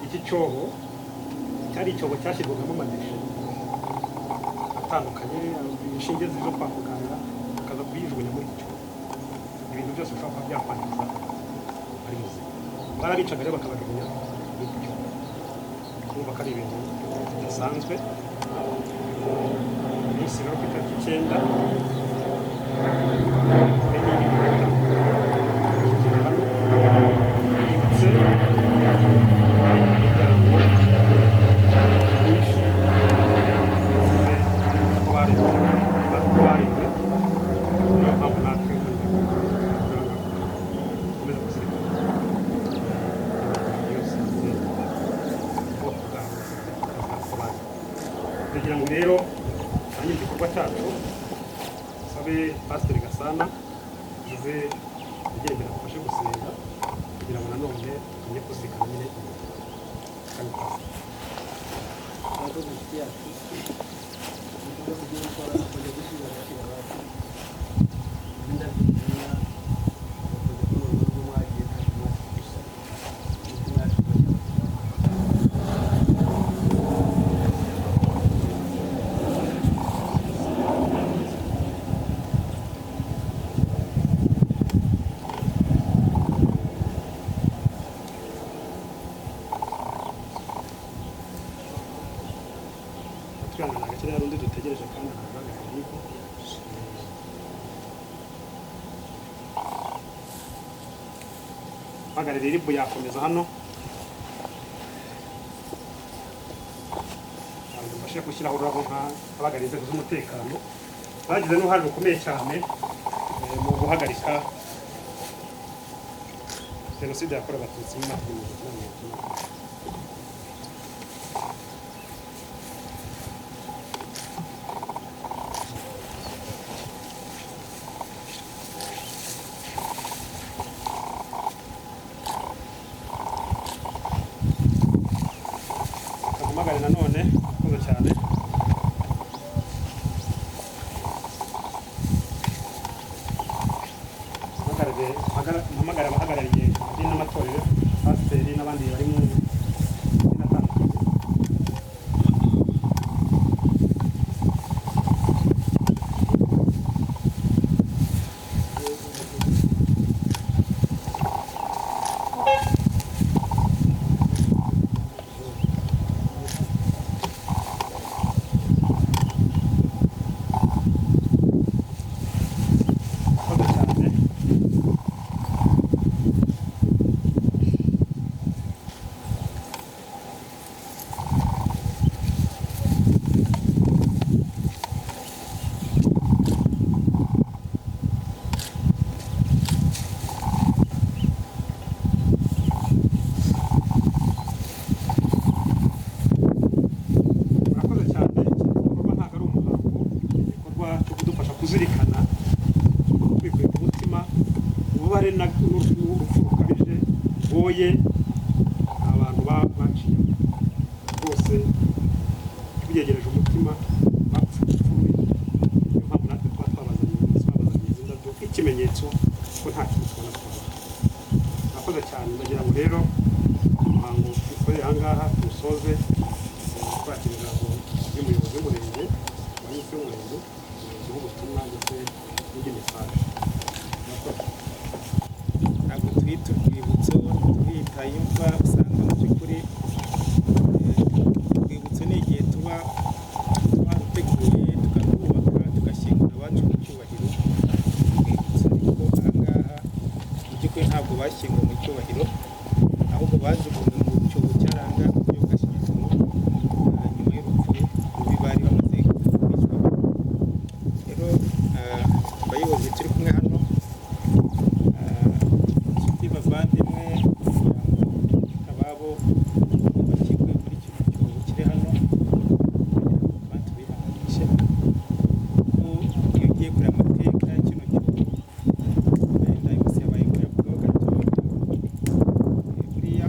Iki cyobo cyari icyobo cyashyirwagamo amadéchets atandukanye, inshinge zo kwa muganga bakaza kuyijugunya muri iki cyobo, ibintu byose bishobora kuba byakwangiza ari muzima. Barabicaga rero bakabajugunya muri iki cyobo. Urumva ko ari ibintu bidasanzwe. Umunsi rero ku itariki 9 enye kigera hano, yibutse imiryango myinshi yazize ko barezwe, ko barezwe. Niyo mpamvu natwe dukomeza kuzirikana imiryango yose yazize ubwoko bwabo ko bari. Kugira ngo rero tangire igikorwa cyacu, sabe Pasiteri Gasana aze agendera afashe gusenga, kugira ngo nanone tujye kuzirikana nyine imiryango. Kandi pasiteri. Murakoze, inshuti yacu. Igikorwa tugiye gukora, kujya gusubiza agaciro abacu, indabyo tubona bakajya kuri urwo rugo mwagiye, kandi mwatwe gusa imitima yacu iracyabasaba. Twihangana gake, hari undi dutegereje kandi arahagarara ariko uhagarariye RIB yakomeza hano. Ntabwo mbashe gushyiraho ururabo nk'abahagarariye inzego z'umutekano bagize n'uruhare rukomeye cyane mu guhagarika Jenoside yakorewe Abatutsi mu mwaka w'1994. Kampamagare nanone, murakoze cyane. Mpamagare abahagarariye amadini n'amatorero, pasiteri n'abandi bari mu madini atandukanye. Murakoze cyane. Murakoze cyane. Iki gikorwa ntabwo ari umuhango, ni igikorwa cyo kudufasha kuzirikana twikuye ku mutima ububabare n'urupfu rukabije rugoye abantu baciyemo rwose. Tubyegereje umutima, bapfuye urupfu rubi. Niyo mpamvu natwe tuba twabazaniye izi ndabyo nk'ikimenyetso ko nta kintu tubona twabaha. Murakoze cyane. Ndagira ngo rero umuhango dukorere aha ngaha tuwusoze twakira ijambo ry'umuyobozi w'umurenge wa minisitiri w'umurenge, umuyobozi w'ubutumwa ndetse n'indi message. Murakoze. Ntabwo tuhita urwibutso, tuhita imva. Usanga mu by'ukuri urwibutso ni igihe tuba twaruteguye, tukarwubaka, tugashyingura abacu mu cyubahiro, urwibutso. Ariko aha ngaha mu by'ukuri ntabwo bashyinguwe mu cyubahiro, ahubwo bajugunywe mu cyobo cyaranga mu buryo bw'agashinyaguro nyuma y'urupfu rubi bari bamaze kwicwa. Rero abayobozi turi kumwe hano, inshuti, bavandimwe, kugira ngo ababo bashyirwe muri kino cyobo kiri hano, kugira ngo tubanze tubihanganishe, kuko iyo ugiye kureba amateka ya kino cyobo, wenda yose yabaye nkuyavugaho gatoya. Buriya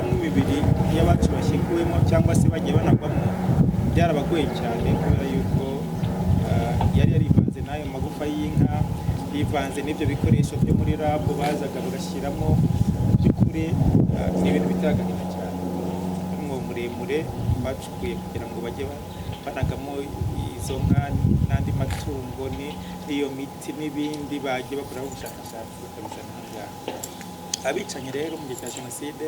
gukuramo imibiri y'abacu bashyinguyemo cyangwa se bagiye banagwamo byarabagoye cyane, kubera yuko yari yarivanze n'ayo magufa y'inka, yivanze n'ibyo bikoresho byo muri lab bazaga bagashyiramo. Mu by'ukuri ni ibintu biteye agahinda cyane. Umwobo muremure bacukuye kugira ngo bajye banagamo izo nka n'andi matungo n'iyo miti n'ibindi bagiye bakoraho ubushakashatsi bakabizana aha ngaha. Abicanyi rero mu gihe cya jenoside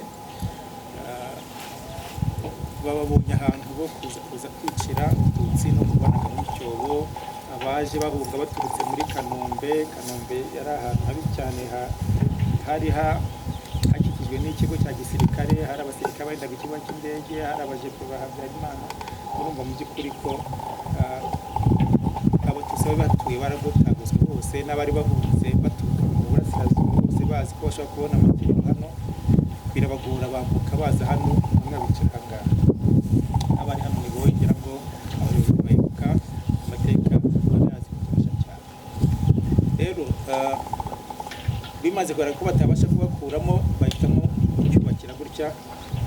bababonye ahantu bo kuza kwicira Abatutsi no kubanaga mu cyobo. Abaje bahunga baturutse muri Kanombe, Kanombe yari ahantu habi cyane, hari hakikijwe n'ikigo cya gisirikare, hari abasirikare barindaga ikibuga cy'indege, hari abajepe ba Habyarimana. Urumva mu by'ukuri ko Abatutsi bari batuye baragotaguzwe bose, n'abari bahunze baturuka mu burasirazuba bose bazi ko bashobora kubona amakiriro hano, birabagora bambuka baza hano, bamwe bicara aha ngaha. Abari hano ni bo ngira ngo abayobozi bayibuka amateka barayazi kuturusha cyane. Rero bimaze kugaragara ko batabasha kubakuramo, bahitamo kucyubakira gutya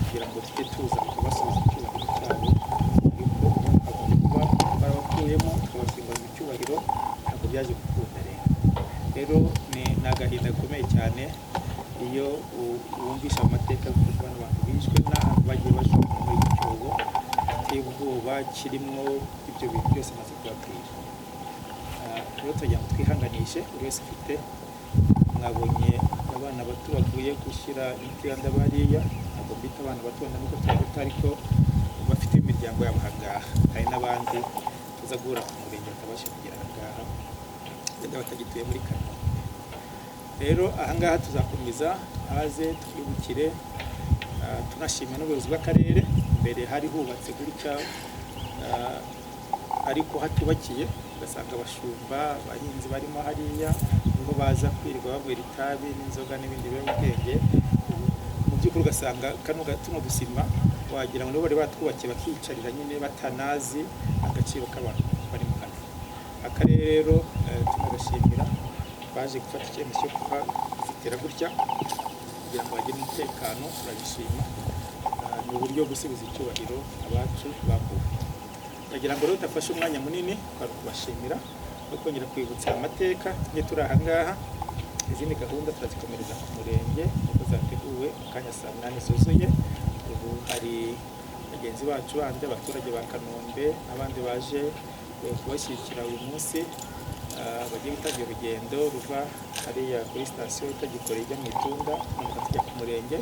kugira ngo tujye tuza kubasubiza icyubahiro cyabo. Ariko hagomba kuba barabakuyemo tukabashyingura mu cyubahiro, ntabwo byaje gukunda. Rero ni agahinda gakomeye cyane iyo wumvishe amateka yo kubona abantu bishwe n'ahantu bagiye bajugunywa muri iki cyobo giteye ubwoba kirimo ibyo bintu byose maze kubabwira. Rero tugira ngo twihanganishe buri wese ufite. Mwabonye abana bato bavuye gushyira imiti bariya, ntabwo mbita abana bato wenda nuko tubaruta, ariko bafite imiryango yabo aha ngaha. Hari n'abandi tuza guhura ku murenge batabasha kugera aha ngaha, wenda batagituye muri Kanombe. Rero aha ngaha tuzakomeza haze twibukire, tunashimira n'ubuyobozi bw'akarere. Mbere hari hubatse gutya ariko hatubakiye, ugasanga abashumba, abahinzi barimo hariya niho baza kwirirwa banywera itabi n'inzoga n'ibindi biyobyabwenge. Mu by'ukuri ugasanga kano tuno dusima wagira ngo nibo bari batwubakiye, bakiyicarira nyine batanazi agaciro k'abantu barimo hano. Akarere rero tunagashimira, baje gufata icyemezo cyo kuhazitira gutya kugira ngo bagire umutekano, turabishima. Ni uburyo gusubiza icyubahiro abacu bambuwe. Ndagira ngo rero udafashe umwanya munini twari kubashimira no kongera kwibutsa amateka tujye turi aha ngaha. Izindi gahunda turazikomereza ku murenge nk'uko zateguwe mu kanya saa 8 zuzuye. Ubu hari bagenzi bacu bandi, abaturage ba Kanombe n'abandi baje kubashyigikira uyu munsi, bagiye gutangira urugendo ruva hariya kuri sitasiyo itagikora ijya mu Itunda, tumanuka tujya ku murenge.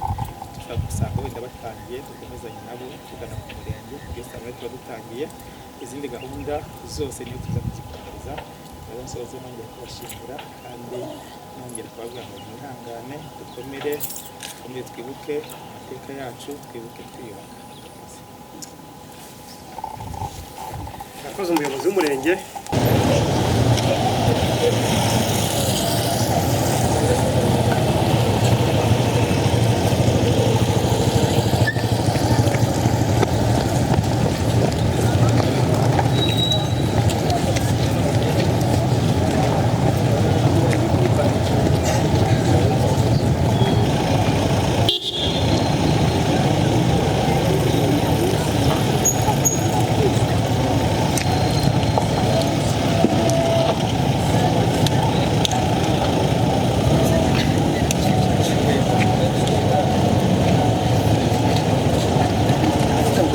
Dushobora gusanga wenda batangiye, dukomezanye nabo tugana ku murenge kugeza saa 8 tuba dutangiye. Izindi gahunda zose niyo tuza kuzikomereza. Rero nsoze nongera kubashimira kandi nongera kubabwira ngo mwihangane, dukomere, dukomere twibuke amateka yacu, twibuke twiyubaka. Murakoze umuyobozi w'umurenge.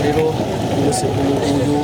Rero umunsi uyu nguyu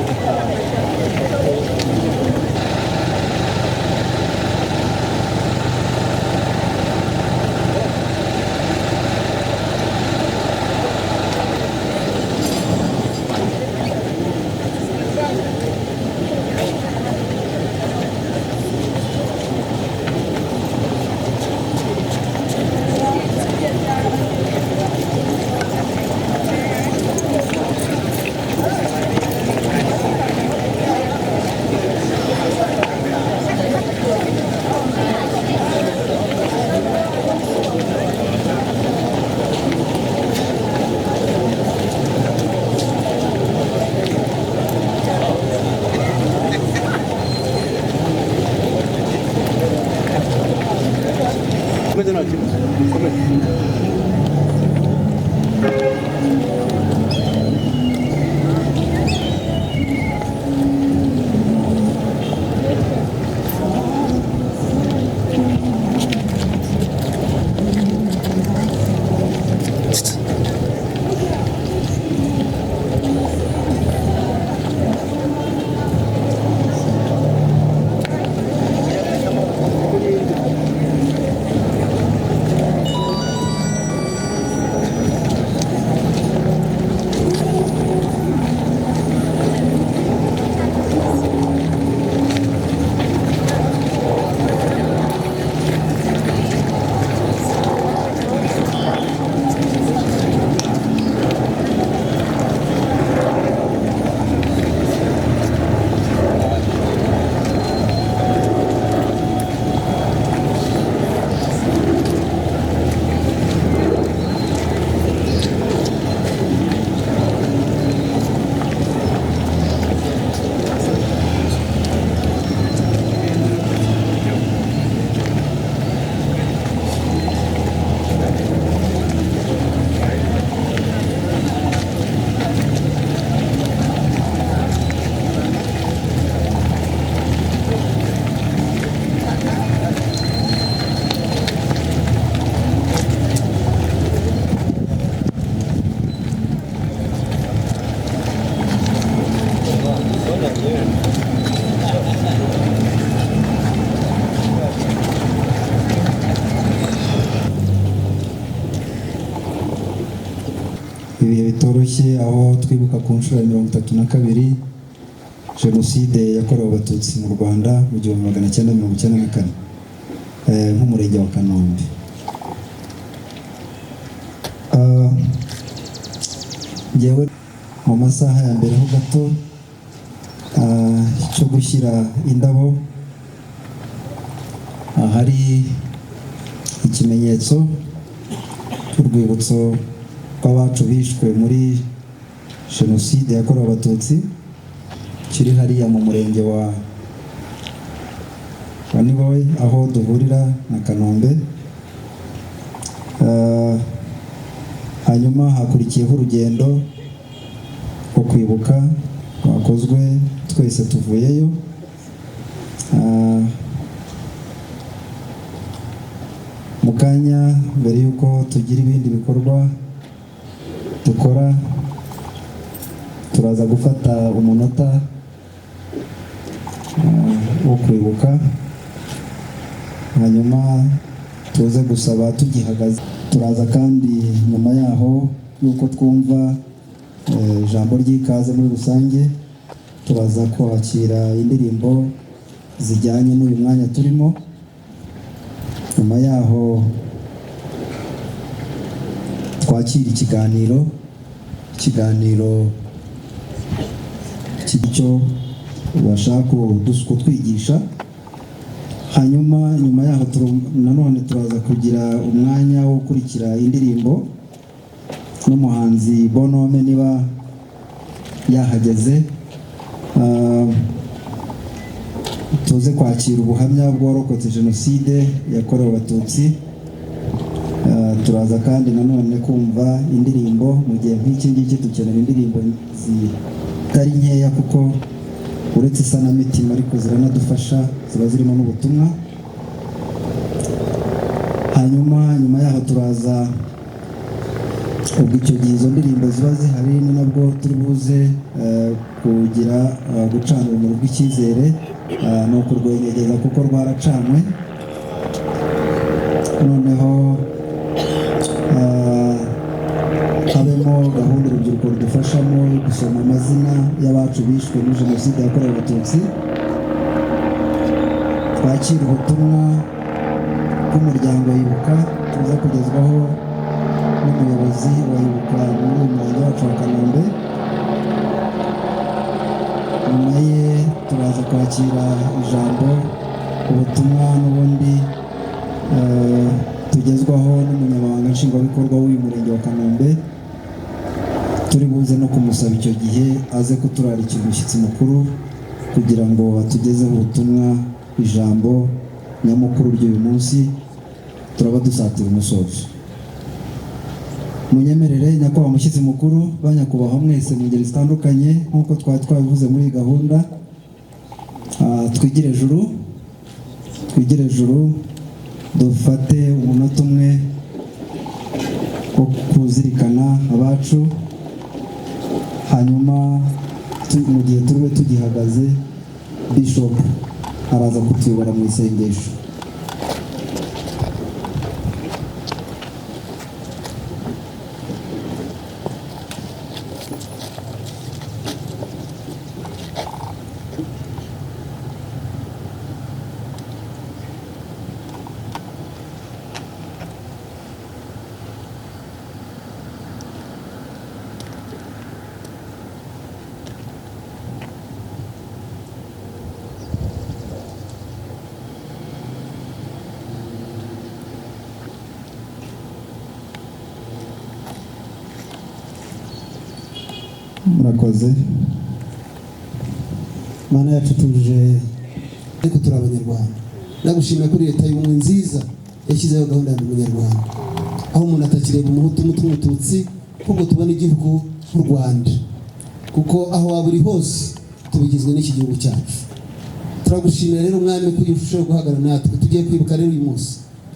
Ibihe bitoroshye aho twibuka ku nshuro ya 32 Jenoside yakorewe Abatutsi mu Rwanda mu 1994, nk'umurenge wa Kanombe. Njyewe mu masaha ya mbere ho gato cyo gushyira indabo ahari ikimenyetso cy'urwibutso rw'abacu bishwe muri Jenoside yakorewe Abatutsi, kiri hariya mu murenge wa Niboye, aho duhurira na Kanombe. Hanyuma hakurikiyeho urugendo rwo kwibuka rwakozwe twese tuvuyeyo. Mu kanya mbere y'uko tugira ibindi bikorwa dukora, turaza gufata umunota wo kwibuka, hanyuma tuze gusaba tugihagaze. Turaza kandi nyuma yaho y'uko twumva ijambo ry'ikaze muri rusange, turaza kwakira indirimbo zijyanye n'uyu mwanya turimo. Nyuma yaho twakira ikiganiro cy'icyo bashaka kutwigisha. Hanyuma nyuma yaho nanone turaza kugira umwanya wo gukurikira indirimbo n'umuhanzi Bonome niba yahageze. Tuze kwakira ubuhamya bw'uwarokotse Jenoside yakorewe Abatutsi. Turaza kandi nanone kumva indirimbo. Mu gihe nk'iki ngiki dukenera indirimbo zitari nkeya, kuko uretse isanamitima ariko ziranadufasha, ziba zirimo n'ubutumwa. Hanyuma nyuma yaho turaza, ubwo icyo gihe izo ndirimbo ziba zihari, ni nabwo turi buze kugira gucana urumuri rw'icyizere, ni ukurwenyegeza kuko rwaracanywe. Noneho habemo gahunda urubyiruko rudufashamo yo gusoma amazina y'abacu bishwe muri Jenoside yakorewe Abatutsi, twakira ubutumwa bw'umuryango Ibuka tuza kugezwaho n'umuyobozi wa Ibuka muri uyu murenge wacu wa Kanombe. Nyuma ye turaza kwakira ijambo, ubutumwa n'ubundi tugezwaho n'umunyamabanga nshingwabikorwa w'uyu murenge wa Kanombe. Turi buze no kumusaba icyo gihe aze kuturarikira umushyitsi mukuru kugira ngo atugezeho ubutumwa, ijambo nyamukuru ry'uyu munsi. Turaba dusatira umusozo. Munyemerere, nyakubahwa mushyitsi mukuru, ba nyakubahwa mwese mu ngeri zitandukanye, nk'uko twari twabivuze muri iyi gahunda, twigire juru, twigire juru, dufate umunota umwe wo kuzirikana abacu. Hanyuma mu gihe turibe tugihagaze, Bishop araza kutuyobora mu isengesho. Murakoze. Mana yacu, tuje ariko turi Abanyarwanda. Ndagushimira kuri leta y'ubumwe nziza yashyizeho gahunda ya Munyarwanda, aho umuntu atakireba Umuhutu, Umutwa, Umututsi, ahubwo tubona igihugu nk'u Rwanda, kuko aho waba uri hose tubigizwe n'iki gihugu cyacu. Turagushimira rero, Umwami, ko urushaho guhagarara natwe. Tugiye kwibuka rero uyu munsi,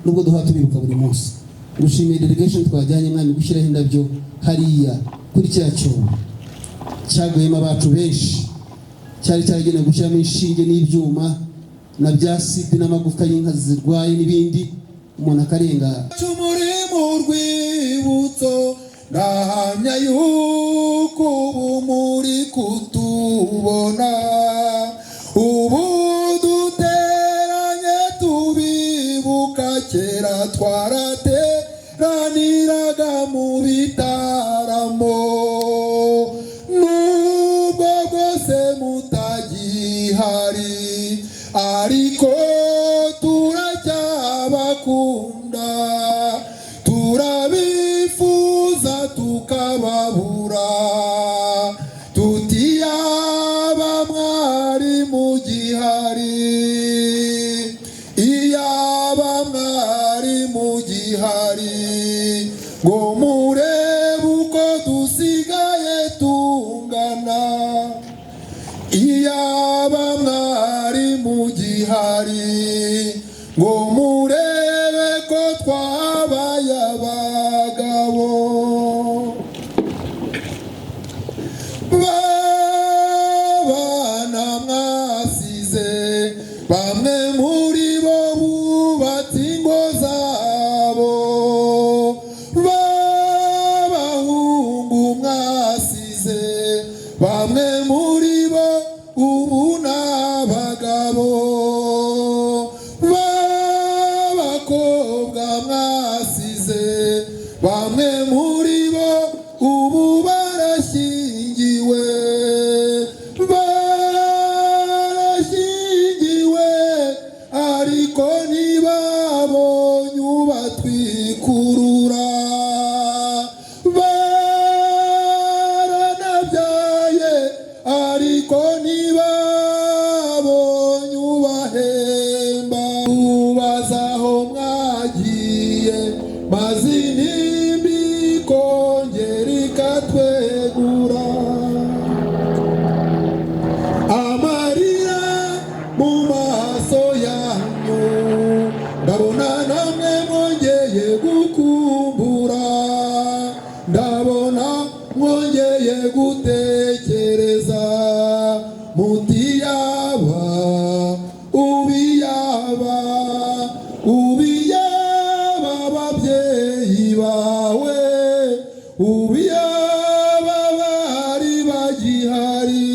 nubwo duhora tubibuka buri munsi. Gushimiye delegation twajyanye, Mwami, gushyiraho indabyo hariya kuri cya cyobo cyaguyemo abacu benshi, cyari cyaragenewe gushyiramo inshinge n'ibyuma na bya sida n'amagufwa y'inka zirwaye n'ibindi, umuntu akarenga. Muri mu rwibutso. Ndahamya yuko ubu muri kutubona, ubu duteranye tubibuka. Kera twarateraniraga mu bitaramo, nubwo bwose mutagihari, ariko turacyabakunda, turabifuza tukababura. Tutiyaba mwari mugihari, iyaba mwari mugihari, ngo murebe uko dusigaye tungana. Iyaba mwari mugihari, ngo murebe ko twabaye abagabo. Babana mwasize, bamwe muri bo bubatse ingo zabo. B'abahungu mwasize, bamwe muri bo ubu ni abagabo. B'abakobwa mwasize, bamwe muri bo ubu barashyingiwe, barashyingiwe, ariko ntibabonye ubatwikurura. Baranabyaye, ariko ntibabonye ubahemba. Ubaza aho mwagiye, maze intimba ikongera ikatwegura. Amarira mu maso yanyu, ndabona namwe mwongeye gukumbura, ndabona mwongeye gutekereza mutiyaba ubiyaba ubiyaba ababyeyi bawe, ubiyaba bari bagihari,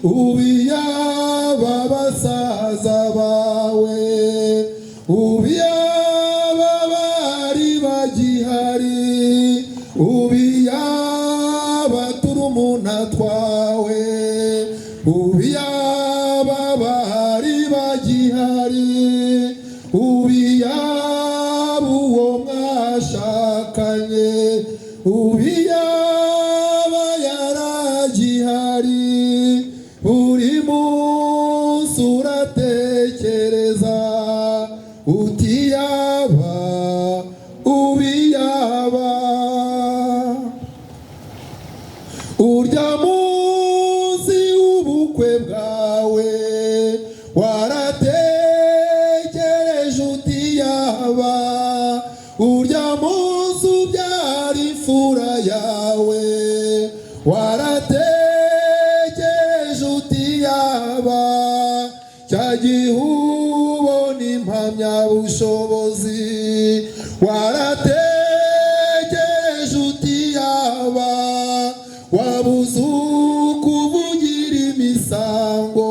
ubiyaba basaza bawe, ubiyaba bari bagihari, ubiyaba turumuna twawe, ubiyaba bari bagihari, ubiyaba uwo mwashakanye, ubiyaba yaragihari. Buri munsi uratekereza utiyaba ubiyaba. Urya munsi w'ubukwe bwawe, waratekereje utiyaba. Urya munsi ubyara imfura yawe, waratekereje utiyaba. Cya gihe ubona impamyabushobozi, waratekereje utiyaba. Wabuze ukuvugira imisango,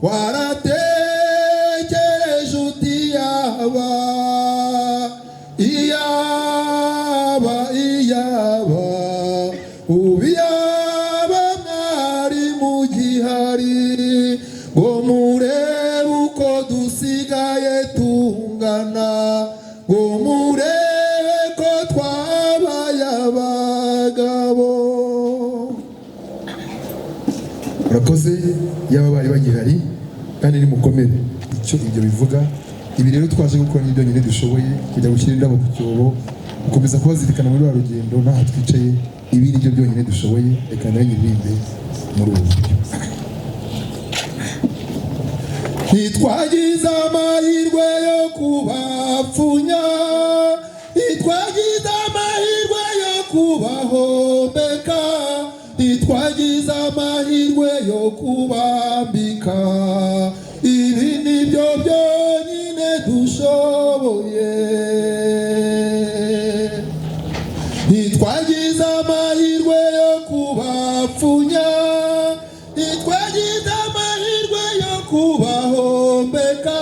waratekereje utiyaba. Iyaba, iyaba, ubiyaba mwari mugihari, ngo murebe uko dusigaye tungana, ngo murebe ko twabaye abagabo. Murakoze. Yaba bari bagihari kandi nimukomere. Icyo ibyo bivuga, ibi rero twaje gukora ni byonyine dushoboye: kujya gushyira indabo ku cyobo, gukomeza kubazirikana muri rwa rugendo n'aha twicaye. Ibi ni byo byonyine dushoboye. Reka nawe nyiririmbe muri ubu buryo. Ntitwagize amahirwe yo kubapfunya, ntitwagize amahirwe yo kubahombeka, ntitwagize amahirwe yo kubambika. Ibi ni byo byonyine dushoboye. Ntitwagize Ntitwagize amahirwe yo kubapfunya, ntitwagize amahirwe yo kubahombeka,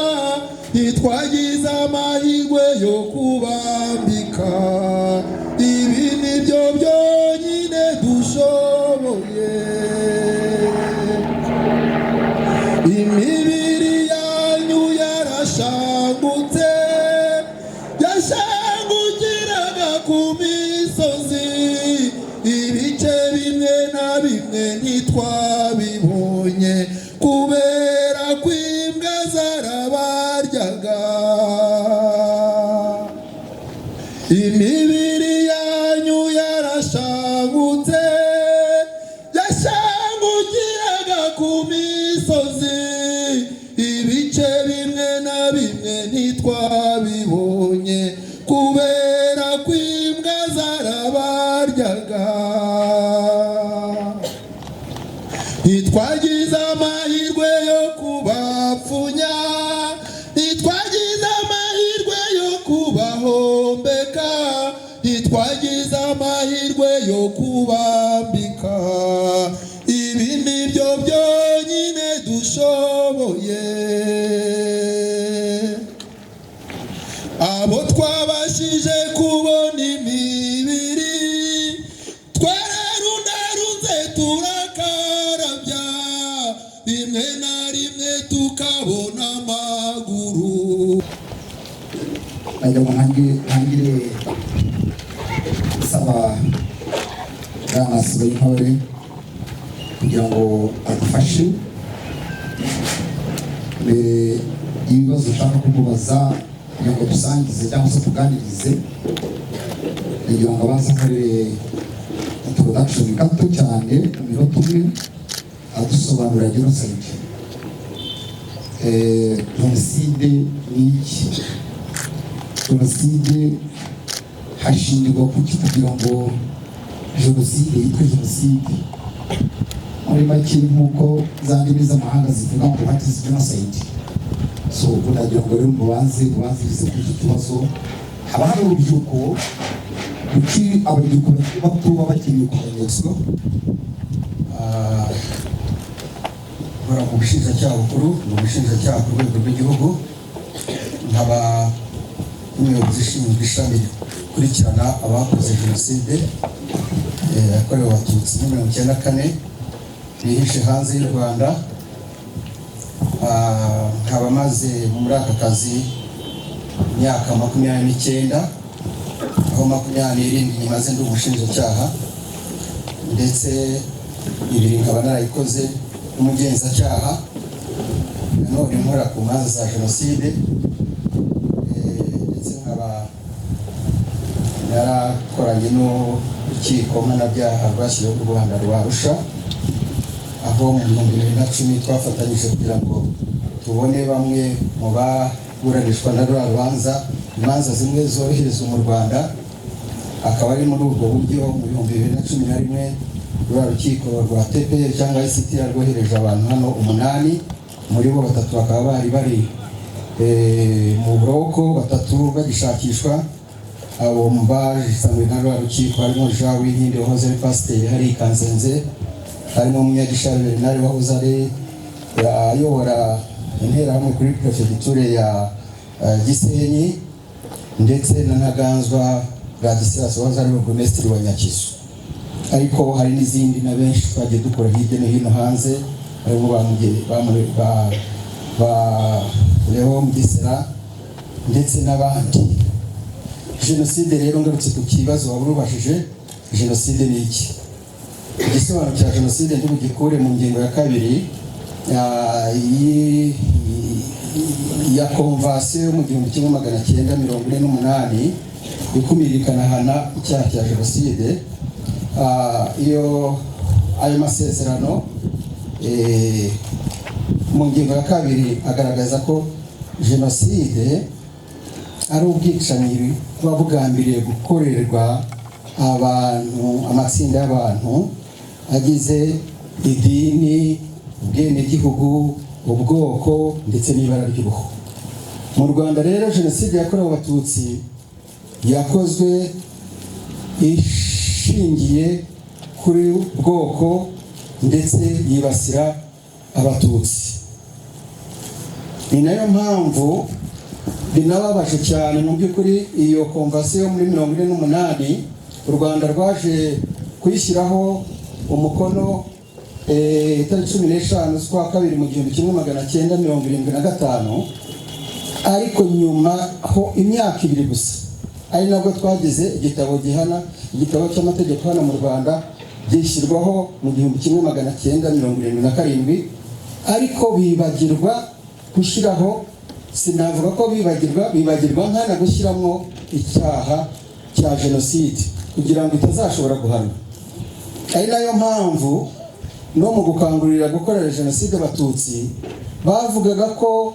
ntitwagize amahirwe yo kubambika. Ibi ni byo byonyine dushoboye. Imibiri yanyu yarashangutse, yashangukiraga ku misozi, ibice bimwe na bimwe ntitwabibonye kubera ko imbwa zarabaryaga. Imibiri yanyu yarashangutse, yashangukiraga ku misozi, ibice bimwe na bimwe ntitwabibonye kubera ko imbwa zarabaryaga. Ntitwagize amahirwe yo kubapfunya, ntitwagize amahirwe yo kubahombeka, ntitwagize amahirwe yo kubambika. Ibi ni byo byonyine dushoboye. Abo twabashije kubona imibiri twararundarunze turakarabya, rimwe na rimwe tukabona amaguru. Ndagira ngo ntangire nsaba Bwana Siboyintore kugira ngo adufashe mbere y'ibibazo ushaka kumubaza, kugira ngo dusangize cyangwa se tuganirize. Kugira ngo abanze akorere introduction gato cyane mu minota umwe, adusobanurira genocide. Jenoside ni iki? Jenoside hashingirwa kuki kugira ngo jenoside yitwe jenoside? Muri make, nk'uko za ndimi z'amahanga zivuga ngo "What is genocide?" So ubwo nagira ngo rero mubanze mubanzirize kuri icyo kibazo. Haba hari urubyiruko rukiri, urubyiruko bakiri bato baba bakeneye kumenya. Nkora mu bushinjacyaha bukuru, ni umushinjacyaha ku rwego rw'igihugu, nkaba n'umuyobozi ushinzwe ishami rikurikirana abakoze jenoside yakorewe Abatutsi muri 94 bihishe hanze y'u Rwanda. Nkaba maze muri aka kazi imyaka 29, aho 27 nyimaze ndi umushinjacyaha, ndetse ibiri nkaba narayikoze n'umugenzacyaha, nanone nkora ku manza za jenoside, ndetse nkaba narakoranye n'urukiko mpanabyaha rwashyiriweho u Rwanda rwa Arusha, aho mu 2010 twafatanyije kugira ngo tubone bamwe mu baburanishwa na ruriya rubanza, imanza zimwe zoroherezwa mu Rwanda. Akaba ari muri ubwo buryo mu 2011 ruriya rukiko rwa TPR cyangwa ICTR rwohereje abantu hano umunani, muri bo batatu bakaba bari bari mu buroko, batatu bagishakishwa. Abo basanzwe na ruriya rukiko harimo Jean Uwinkindi wahoze ari pasiteri hari i Kanzenze, harimo Munyagishari Bernard wahoze ari ayobora Interahamwe kuri perefegiture ya Gisenyi, ndetse na Ntaganzwa Ladislas wahoze ari burugumesitiri wa Nyakizu. Ariko hari n'izindi na benshi twagiye dukora hirya no hino hanze, harimo ba Leo Mugesera ndetse n'abandi. Jenoside rero, ngarutse ku kibazo waba urubajije, jenoside ni iki? Igisobanuro cya jenoside ndi bugikure mu ngingo ya kabiri ya convention yo mu 1948 ikumira ikanahana icyaha cya jenoside. Iyo ayo masezerano mu ngingo ya kabiri agaragaza ko jenoside ari ubwicanyi buba bugambiriye gukorerwa abantu, amatsinda y'abantu agize idini, ubwenegihugu, ubwoko ndetse n'ibara ry'uruhu. Mu Rwanda rero, jenoside yakorewe Abatutsi yakozwe ishingiye kuri bwoko, ndetse yibasira Abatutsi. Ni nayo mpamvu binababaje cyane mu by'ukuri. Iyo convention muri 48, u Rwanda rwaje kuyishyiraho umukono itariki 15 z'ukwa kabiri mu 1975, ariko nyuma ho imyaka 2 gusa ari nabwo twagize igitabo gihana, igitabo cy'amategeko hano mu Rwanda, gishyirwaho mu 1977. Ariko bibagirwa gushyiraho, sinavuga ko bibagirwa, bibagirwa nkana gushyiramo icyaha cya jenoside kugira ngo itazashobora guhanwa. Ari nayo mpamvu no mu gukangurira gukorera jenoside Abatutsi bavugaga ko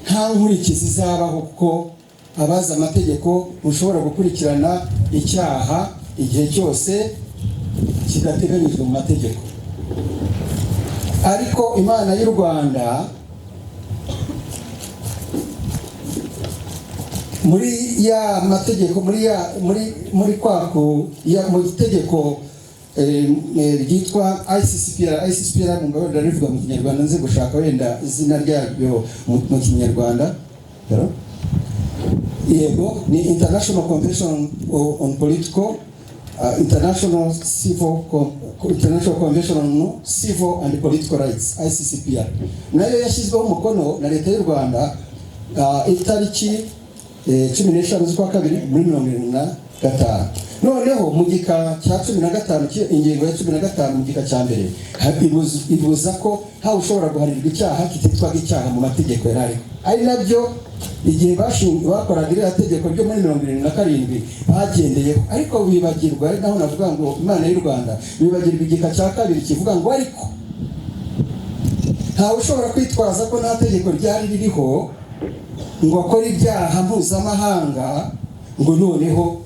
nta nkurikizi izabaho, kuko abazi amategeko ushobora gukurikirana icyaha igihe cyose kidateganyijwe mu mategeko. Ariko Imana y'u Rwanda muri ya mategeko, muri ya muri muri kwaku ya mu itegeko ryitwa ICCPR, ICCPR mu mbabarira rivuga mu Kinyarwanda, nze gushaka wenda izina ryaryo mu Kinyarwanda. Yego, ni International Convention on Political International Civil International Convention on Civil and Political Rights, ICCPR, nayo yashyizweho umukono na Leta y'u Rwanda itariki 15 z'ukwa kabiri muri 75. Noneho mu gika cya 15, ingingo ya 15 mu gika cya mbere, ibuza ko ntawe ushobora guhanirwa icyaha kititwaga icyaha mu mategeko yari ariho. Ari nabyo igihe bakoraga iriya tegeko ryo muri 77 bagendeyeho, ariko bibagirwa, ari naho navuga ngo Imana y'u Rwanda, bibagirwa igika cya kabiri kivuga ngo ariko ntawe ushobora kwitwaza ko nta tegeko ryari ririho ngo akore ibyaha mpuzamahanga ngo noneho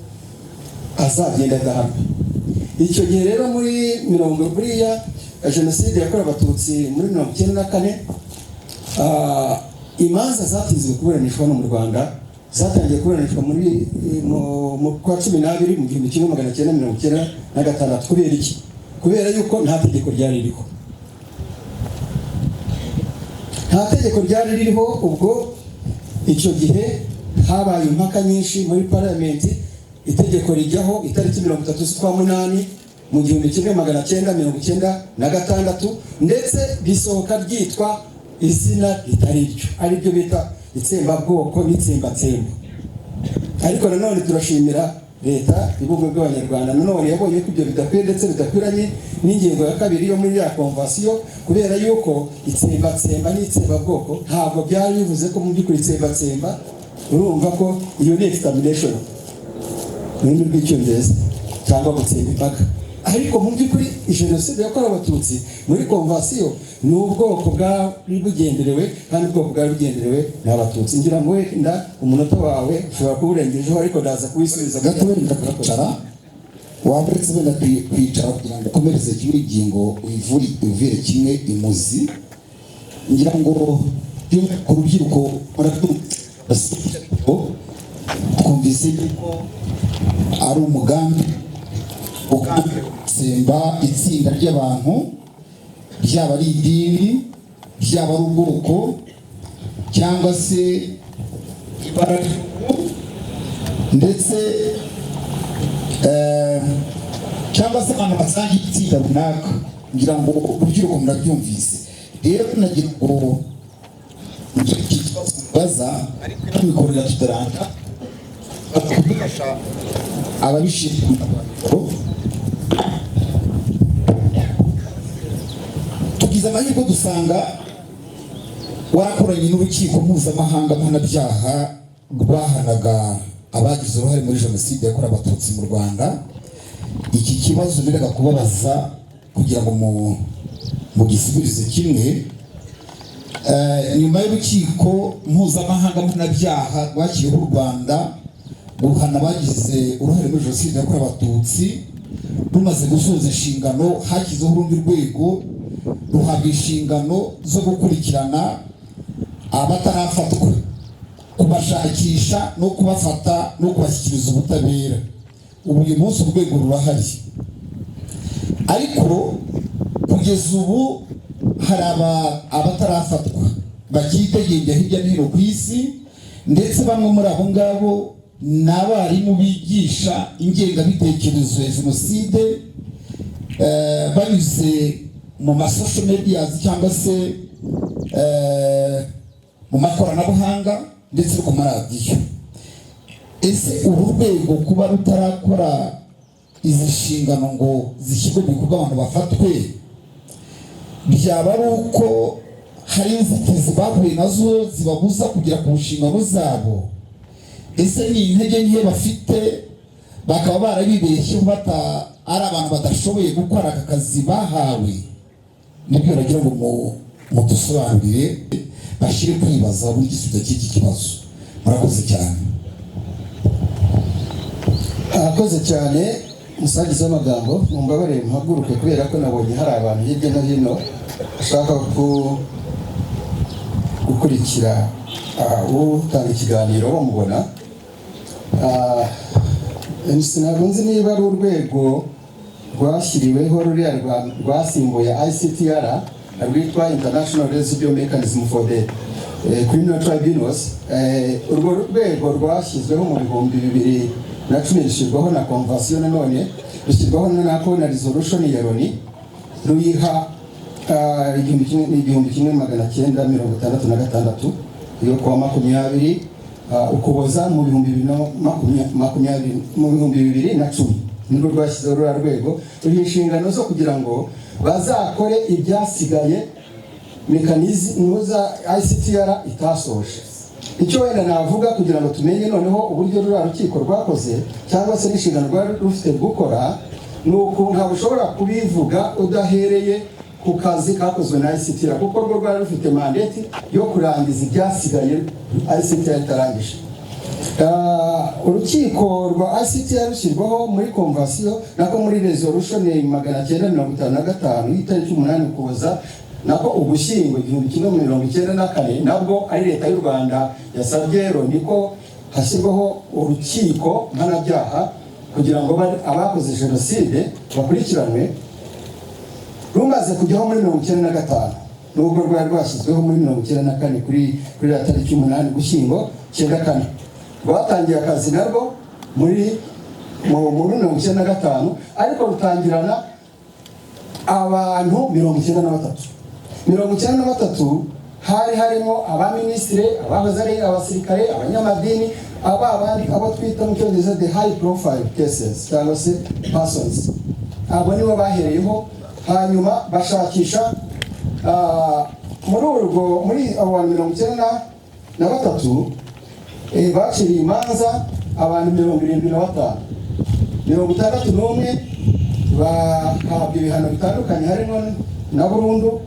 azagenda adahanwa. Icyo gihe rero muri mirongo buriya jenoside yakorewe Abatutsi muri 94, imanza zatinzwe kuburanishwa no mu Rwanda, zatangiye kuburanishwa muri mu kwa 12 mu 1996. Kubera iki? Kubera yuko nta tegeko ryari ririho, nta tegeko ryari ririho. Ubwo icyo gihe habaye impaka nyinshi muri parliament, itegeko rijyaho itariki 30 z'ukwa munani mu 1996, ndetse risohoka ryitwa izina ritari ryo, ariryo bita itsembabwoko n'itsembatsemba. Ariko nanone turashimira Leta y'Ubumwe bw'Abanyarwanda, nanone yabonye ko ibyo bidakwiye ndetse bidakwiranye n'ingingo ya kabiri yo muri ya convention, kubera yuko itsembatsemba n'itsembabwoko ntabwo byari bivuze ko mu by'ukuri itsembatsemba, urumva ko iyo ni extermination mu rurimi rw'Icyongereza cyangwa gutsemba impaka. Ariko mu by'ukuri jenoside yakorewe Abatutsi muri convention ni ubwoko bwari bugenderewe, kandi ubwoko bwari bugenderewe ni Abatutsi. Ngira ngo wenda umunota wawe ushobora kuba urengejeho, ariko ndaza kuwisubiza. Gato wenda kwicara, waba uretse wenda kwicara kugira ngo ukomereze kimwe ingingo uyivure kimwe imuzi. Ngira ngo ku rubyiruko twumvise yuko ari umugambi gutsemba itsinda ry'abantu, byaba ari idini, byaba ari ubwoko, cyangwa se ibara ry'uruhu, ndetse cyangwa se abantu basangiye itsinda runaka. Ngira ngo urubyiruko murabyumvise. Rero nagira ngo iki kibazo mubaza, ariko tubikorera tutaranga kudufasha ababishinzwe. Tugize amahirwe dusanga warakoranye n'urukiko mpuzamahanga mpanabyaha rwahanaga abagize uruhare muri jenoside yakorewe Abatutsi mu Rwanda. Iki kibazo niraga kubabaza kugira ngo mugisubirize kimwe. Nyuma y'urukiko mpuzamahanga mpanabyaha rwakiriyeho u Rwanda guhana abagize uruhare muri jenoside yakorewe Abatutsi rumaze gusoza inshingano, hashyizeho urundi rwego ruhabwa inshingano zo gukurikirana abatarafatwa, kubashakisha no kubafata no kubashyikiriza ubutabera. Ubu uyu munsi urwego rurahari, ariko kugeza ubu hari abatarafatwa bakitegembya hirya no hino ku isi, ndetse bamwe muri abo ngabo ni abarimu bigisha ingengabitekerezo ya jenoside banyuze mu ma social media cyangwa se mu makoranabuhanga ndetse no ku maradiyo. Ese uru rwego kuba rutarakora izi nshingano ngo zishyirwe mu bikorwa, abantu bafatwe, byaba ari uko hari inzitizi bahuye nazo zibabuza kugera ku nshingano zabo? Ese ni intege nke bafite, bakaba barabibeshyeho, bata ari abantu badashoboye gukora aka kazi bahawe? Nibyo nagira ngo mudusobanurire, bashyire kwibaza buri gisubizo cy'iki kibazo. Murakoze cyane. Arakoze cyane umusangiza w'amagambo. Mumbabarire muhaguruke, kubera ko nabonye hari abantu hirya no hino bashaka gukurikira utanga ikiganiro bamubona. Ntabwo nzi niba ari urwego rwashyiriweho ruriya rwasimbuye ICTR, rwitwa International Residual Mechanism for the Criminal Tribunals. Urwo rwego rwashyizweho mu 2010, rushyirwaho na convention, nanone rushyirwaho nako na resolution ya Loni, ruyiha 1966 yo kuwa 20 Ukuboza mu bihumbi bibiri na makumyabiri, mu 2010 nirwo rwashyizeho ruriya rwego, ruriho inshingano zo kugira ngo bazakore ibyasigaye mécanisme za ICTR itasoje. Icyo wenda navuga kugira ngo tumenye noneho uburyo ruriya rukiko rwakoze cyangwa se n'inshingano rwari rufite gukora, ni uku: ntabwo ushobora kubivuga udahereye ku kazi kakozwe na ICTR, kuko rwo rwari rufite mandate yo kurangiza ibyasigaye ICTR itarangije. Urukiko rwa ICTR rushyirwaho muri convention, nako muri resolution 955 y'itariki 8 Ukuboza, nako Ugushyingo, 1994, nabwo ari Leta y'u Rwanda yasabye Loni ko hashyirwaho urukiko mpanabyaha kugira ngo abakoze jenoside bakurikiranwe. Rumaze kujyaho muri 95, nubwo rwari rwashyizweho muri 94, kuri ya tariki 8 Ugushyingo 94. Rwatangiye akazi narwo muri 95, ariko rutangirana abantu 93. 93 hari harimo abaminisitiri, abahoze ari abasirikare, abanyamadini, aba abandi abo twita mu Cyongereza the high profile cases cyangwa se persons. Abo nibo bahereyeho, hanyuma bashakisha muri urwo muri abo bantu 93 baciriye imanza abantu 75. 61 bahabwa ibihano bitandukanye, harimo na burundu,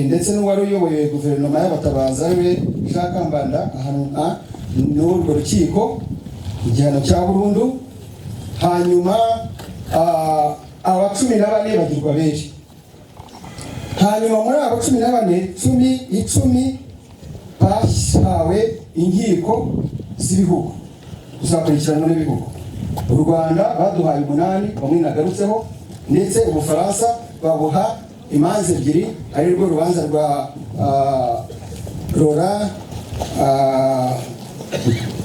ndetse n'uwari uyoboye guverinoma y'abatabazi, ariwe Jean Kambanda, ahanwa n'urwo rukiko igihano cya burundu. Hanyuma aba 14 bagirwa abere. Hanyuma muri abo 14, 10 bahawe inkiko z'ibihugu kuzakurikiranwa n'ibihugu. U Rwanda baduhaye umunani, bamwe nagarutseho, ndetse Ubufaransa babuha imanza ebyiri, ari rwo rubanza rwa Laurent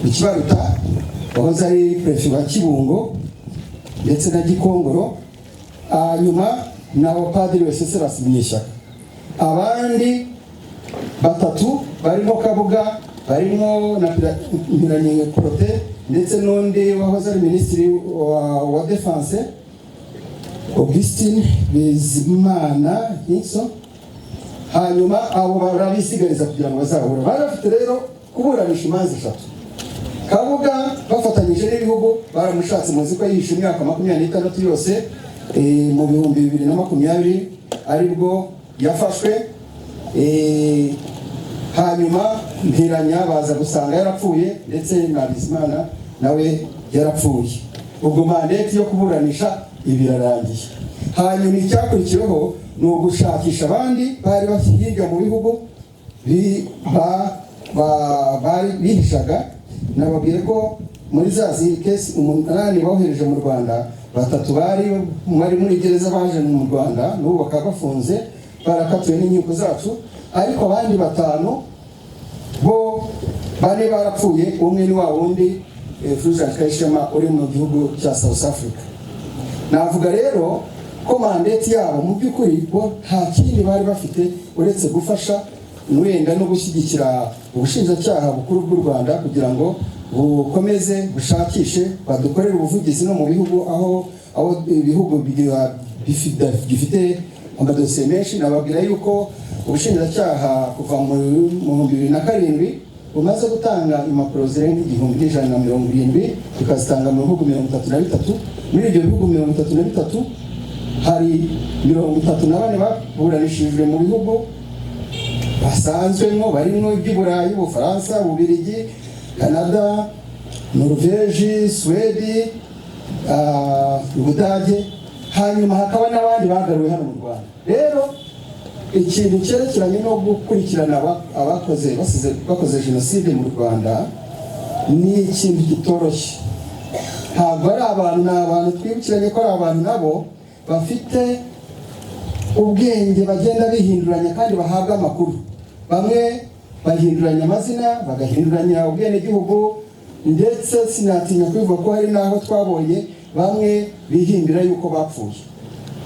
Bucyibaruta wahoze ari perefe wa Kibungo ndetse na Gikongoro, hanyuma na Padiri Wenceslas Munyeshyaka. Abandi batatu barimo Kabuga, barimo na Mpiranya Protais, ndetse n'undi wahoze ari minisitiri wa défense, Augustin Bizimana Hinso. Hanyuma abo barabisigariza kugira ngo bazabura. Bari bafite rero kuburanisha imanza eshatu. Kabuga bafatanyije n'ibihugu baramushatse, muzi ko yihishe imyaka 26 yose, mu 2020 aribwo yafashwe. Hanyuma Mpiranya baza gusanga yarapfuye, ndetse na Bizimana nawe yarapfuye. Ubwo mandate yo kuburanisha ibi irarangiye. Hanyuma icyakurikiyeho ni ugushakisha abandi bari hirya mu bihugu bari bihishaga. Nababwiye ko Muri za zindi case umunani bohereje mu Rwanda, batatu bari muri gereza baje mu Rwanda, n'ubu bakaba bafunze, barakatiwe n'inkiko zacu. Ariko abandi batanu bo, bane barapfuye, umwe ni wa wundi Fulgence Kayishema uri mu gihugu cya South Africa. Navuga rero ko mandate yabo mu by'ukuri bo nta kindi bari bafite uretse gufasha wenda no gushyigikira ubushinjacyaha bukuru bw'u Rwanda kugira ngo bukomeze bushakishe, badukorere ubuvugizi no mu bihugu aho ibihugu bifite amadosiye menshi. Nababwira yuko ubushinjacyaha kuva mu 2007 bumaze gutanga impapuro zirenga 1170, tukazitanga mu bihugu 33. Muri ibyo bihugu 33, hari 34 baburanishijwe mu bihugu basanzwemo, barimo iby'i Burayi: Ubufaransa, Ububirigi, Canada, Noruveji, Suwedi, Ubudage. Hanyuma hakaba n'abandi bagaruwe hano mu Rwanda. Rero ikintu cyerekeranye no gukurikirana abakoze, basize bakoze jenoside mu Rwanda ni ikintu kitoroshye. Ntabwo ari abantu, ni abantu twibukiranye ko ari abantu nabo bafite ubwenge, bagenda bihinduranya kandi bahabwa amakuru. Bamwe bahinduranya amazina, bagahinduranya ubwenegihugu, ndetse sinatinya kubivuga ko hari n'aho twabonye bamwe bihimbira yuko bapfuye.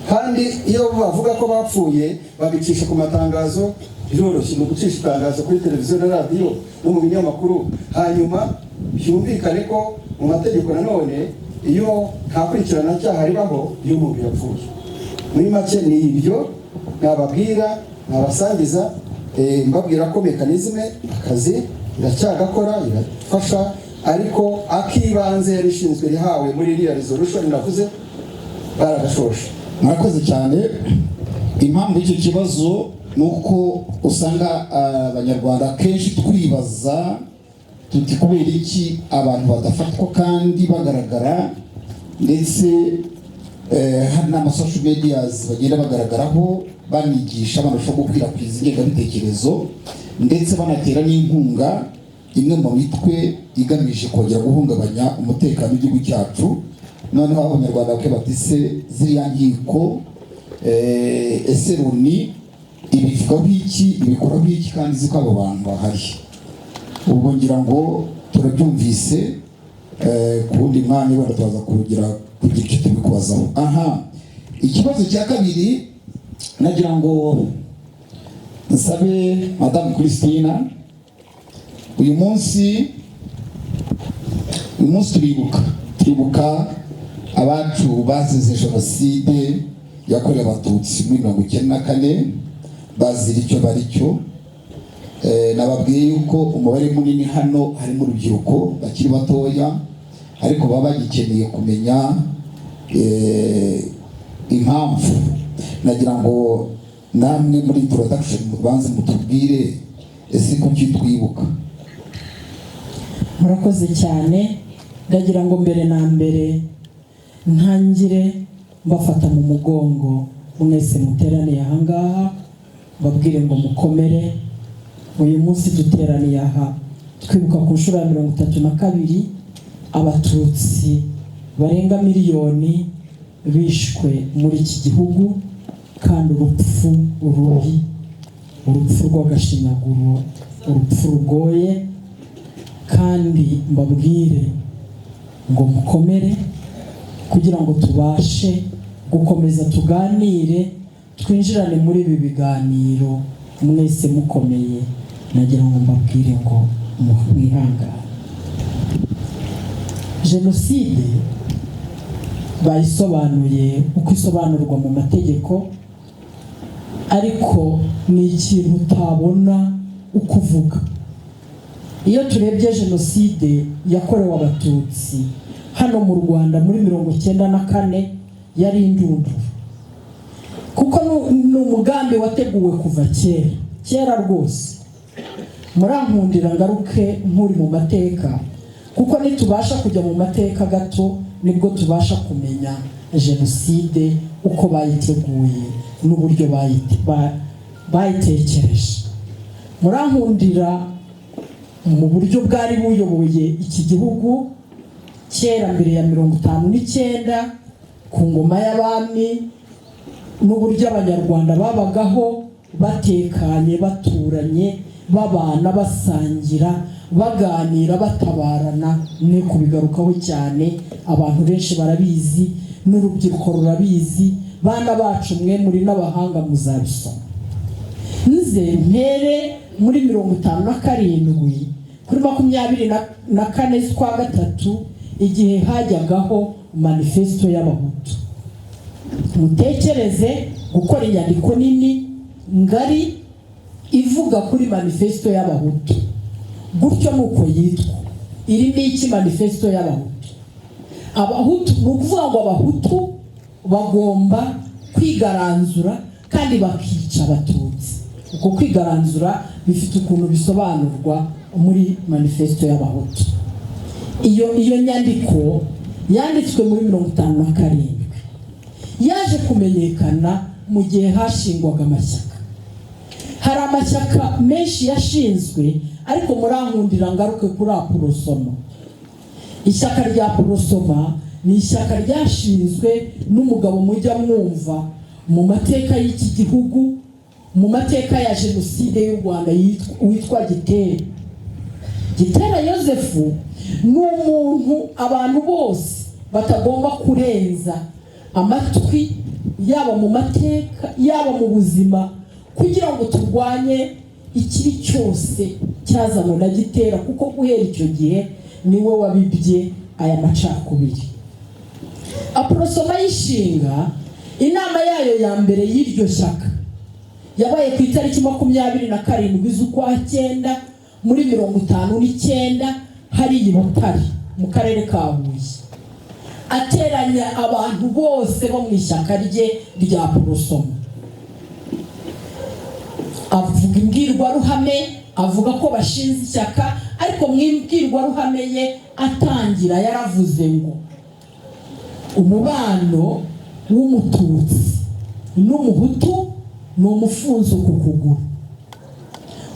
Kandi iyo bavuga ko bapfuye babicisha ku matangazo, biroroshye mu gucisha itangazo kuri televiziyo na radiyo no mu binyamakuru. Hanyuma byumvikane ko mu mategeko nanone iyo nta kurikiranacyaha ribaho iyo umuntu yapfuye. Muri make ni ibyo nababwira, nabasangiza, mbabwira ko mécanisme akazi iracyagakora, irafasha, ariko akibanze yari ishinzwe rihawe muri iriya resolution navuze baragashoje. Murakoze cyane. Impamvu y'icyo kibazo ni uko usanga Abanyarwanda kenshi twibaza tuti: "Kubera iki abantu badafatwa kandi bagaragara?" Ndetse hari n'ama social medias bagenda bagaragaraho, banigisha banarushaho gukwirakwiza ingengabitekerezo, ndetse banatera n'inkunga imwe mu mitwe igamije kongera guhungabanya umutekano w'igihugu cyacu. Noneho Abanyarwanda bakwiye bati: "Se ziriya nkiko, ese Loni ibivugaho iki, ibikoraho iki, kandi izi ko abo bantu bahari?" Ubwo ngira ngo turabyumvise. Ku wundi mwanya wenda turaza kugira icyo tubikubazaho. Aha, ikibazo cya kabiri nagira ngo nsabe Madamu Christina. Uyu munsi turibuka abacu bazize Jenoside yakorewe Abatutsi muri 94, bazira icyo bari cyo. Nababwiye yuko umubare munini hano harimo urubyiruko bakiri batoya, ariko baba bagikeneye kumenya impamvu. Nagira ngo namwe muri introduction mubanze mutubwire: ese kuki twibuka? Murakoze cyane. Ndagira ngo mbere na mbere ntangire mbafata mu mugongo mwese muteraniye ahangaha, mbabwire ngo mukomere. Uyu munsi duteraniye aha twibuka ku nshuro ya 32 Abatutsi barenga miliyoni bishwe muri iki gihugu, kandi urupfu rubi, urupfu rw'agashinyaguro, urupfu rugoye. Kandi mbabwire ngo mukomere kugira ngo tubashe gukomeza tuganire, twinjirane muri ibi biganiro mwese mukomeye. Nagira ngo mbabwire ngo mwihangane. Jenoside bayisobanuye uko isobanurwa mu mategeko, ariko ni ikintu utabona uko uvuga. Iyo turebye Jenoside yakorewe Abatutsi hano mu Rwanda muri 94, yari indunduro, kuko ni umugambi wateguwe kuva kera kera rwose. Murankundira ngaruke nk'uri mu mateka, kuko nitubasha kujya mu mateka gato nibwo tubasha kumenya jenoside uko bayiteguye n'uburyo bayitekereje. Murankundira, mu buryo bwari buyoboye iki gihugu. Kera mbere ya 59, ku ngoma y'abami, n'uburyo Abanyarwanda babagaho batekanye, baturanye, babana, basangira, baganira, batabarana. Ne kubigarukaho cyane, abantu benshi barabizi, n'urubyiruko rurabizi. Bana bacu, mwe muri n'abahanga, muzabisoma. Nze mpere muri 57, kuri 24 z'ukwa gatatu, igihe hajyagaho Manifesto y'Abahutu. Mutekereze gukora inyandiko nini ngari ivuga kuri Manifesto y'Abahutu gutyo, nuko yitwa. Irimo iki Manifesto y'Abahutu? Abahutu, ni ukuvuga ngo Abahutu bagomba kwigaranzura kandi bakica Abatutsi. Uko kwigaranzura bifite ukuntu bisobanurwa muri Manifesto y'Abahutu. Iyo nyandiko yanditswe muri 57, yaje kumenyekana mu gihe hashingwaga amashyaka. Hari amashyaka menshi yashinzwe, ariko murankundira ngaruke kuri Aprosoma. Ishyaka rya Aprosoma ni ishyaka ryashinzwe n'umugabo mujya mwumva mu mateka y'iki gihugu, mu mateka ya Jenoside y'u Rwanda, witwa Gitera. Gitera Yosefu ni umuntu abantu bose batagomba kurenza amatwi, yaba mu mateka, yaba mu buzima, kugira ngo turwanye ikibi cyose cyazanywe na Gitera, kuko guhera icyo gihe niwe wabibye aya macakubiri. Aprosoma y'ishinga, inama yayo ya mbere y'iryo shyaka yabaye ku itariki 27 z'ukwa cyenda muri 59, hariya i Butare mu karere ka Huye, ateranya abantu bose bo mu ishyaka rye rya Aprosoma, avuga imbwirwaruhame, avuga ko bashinze ishyaka. Ariko mu imbwirwaruhame ye atangira yaravuze ngo: "Umubano w'Umututsi n'Umuhutu ni umufunzo ku kuguru."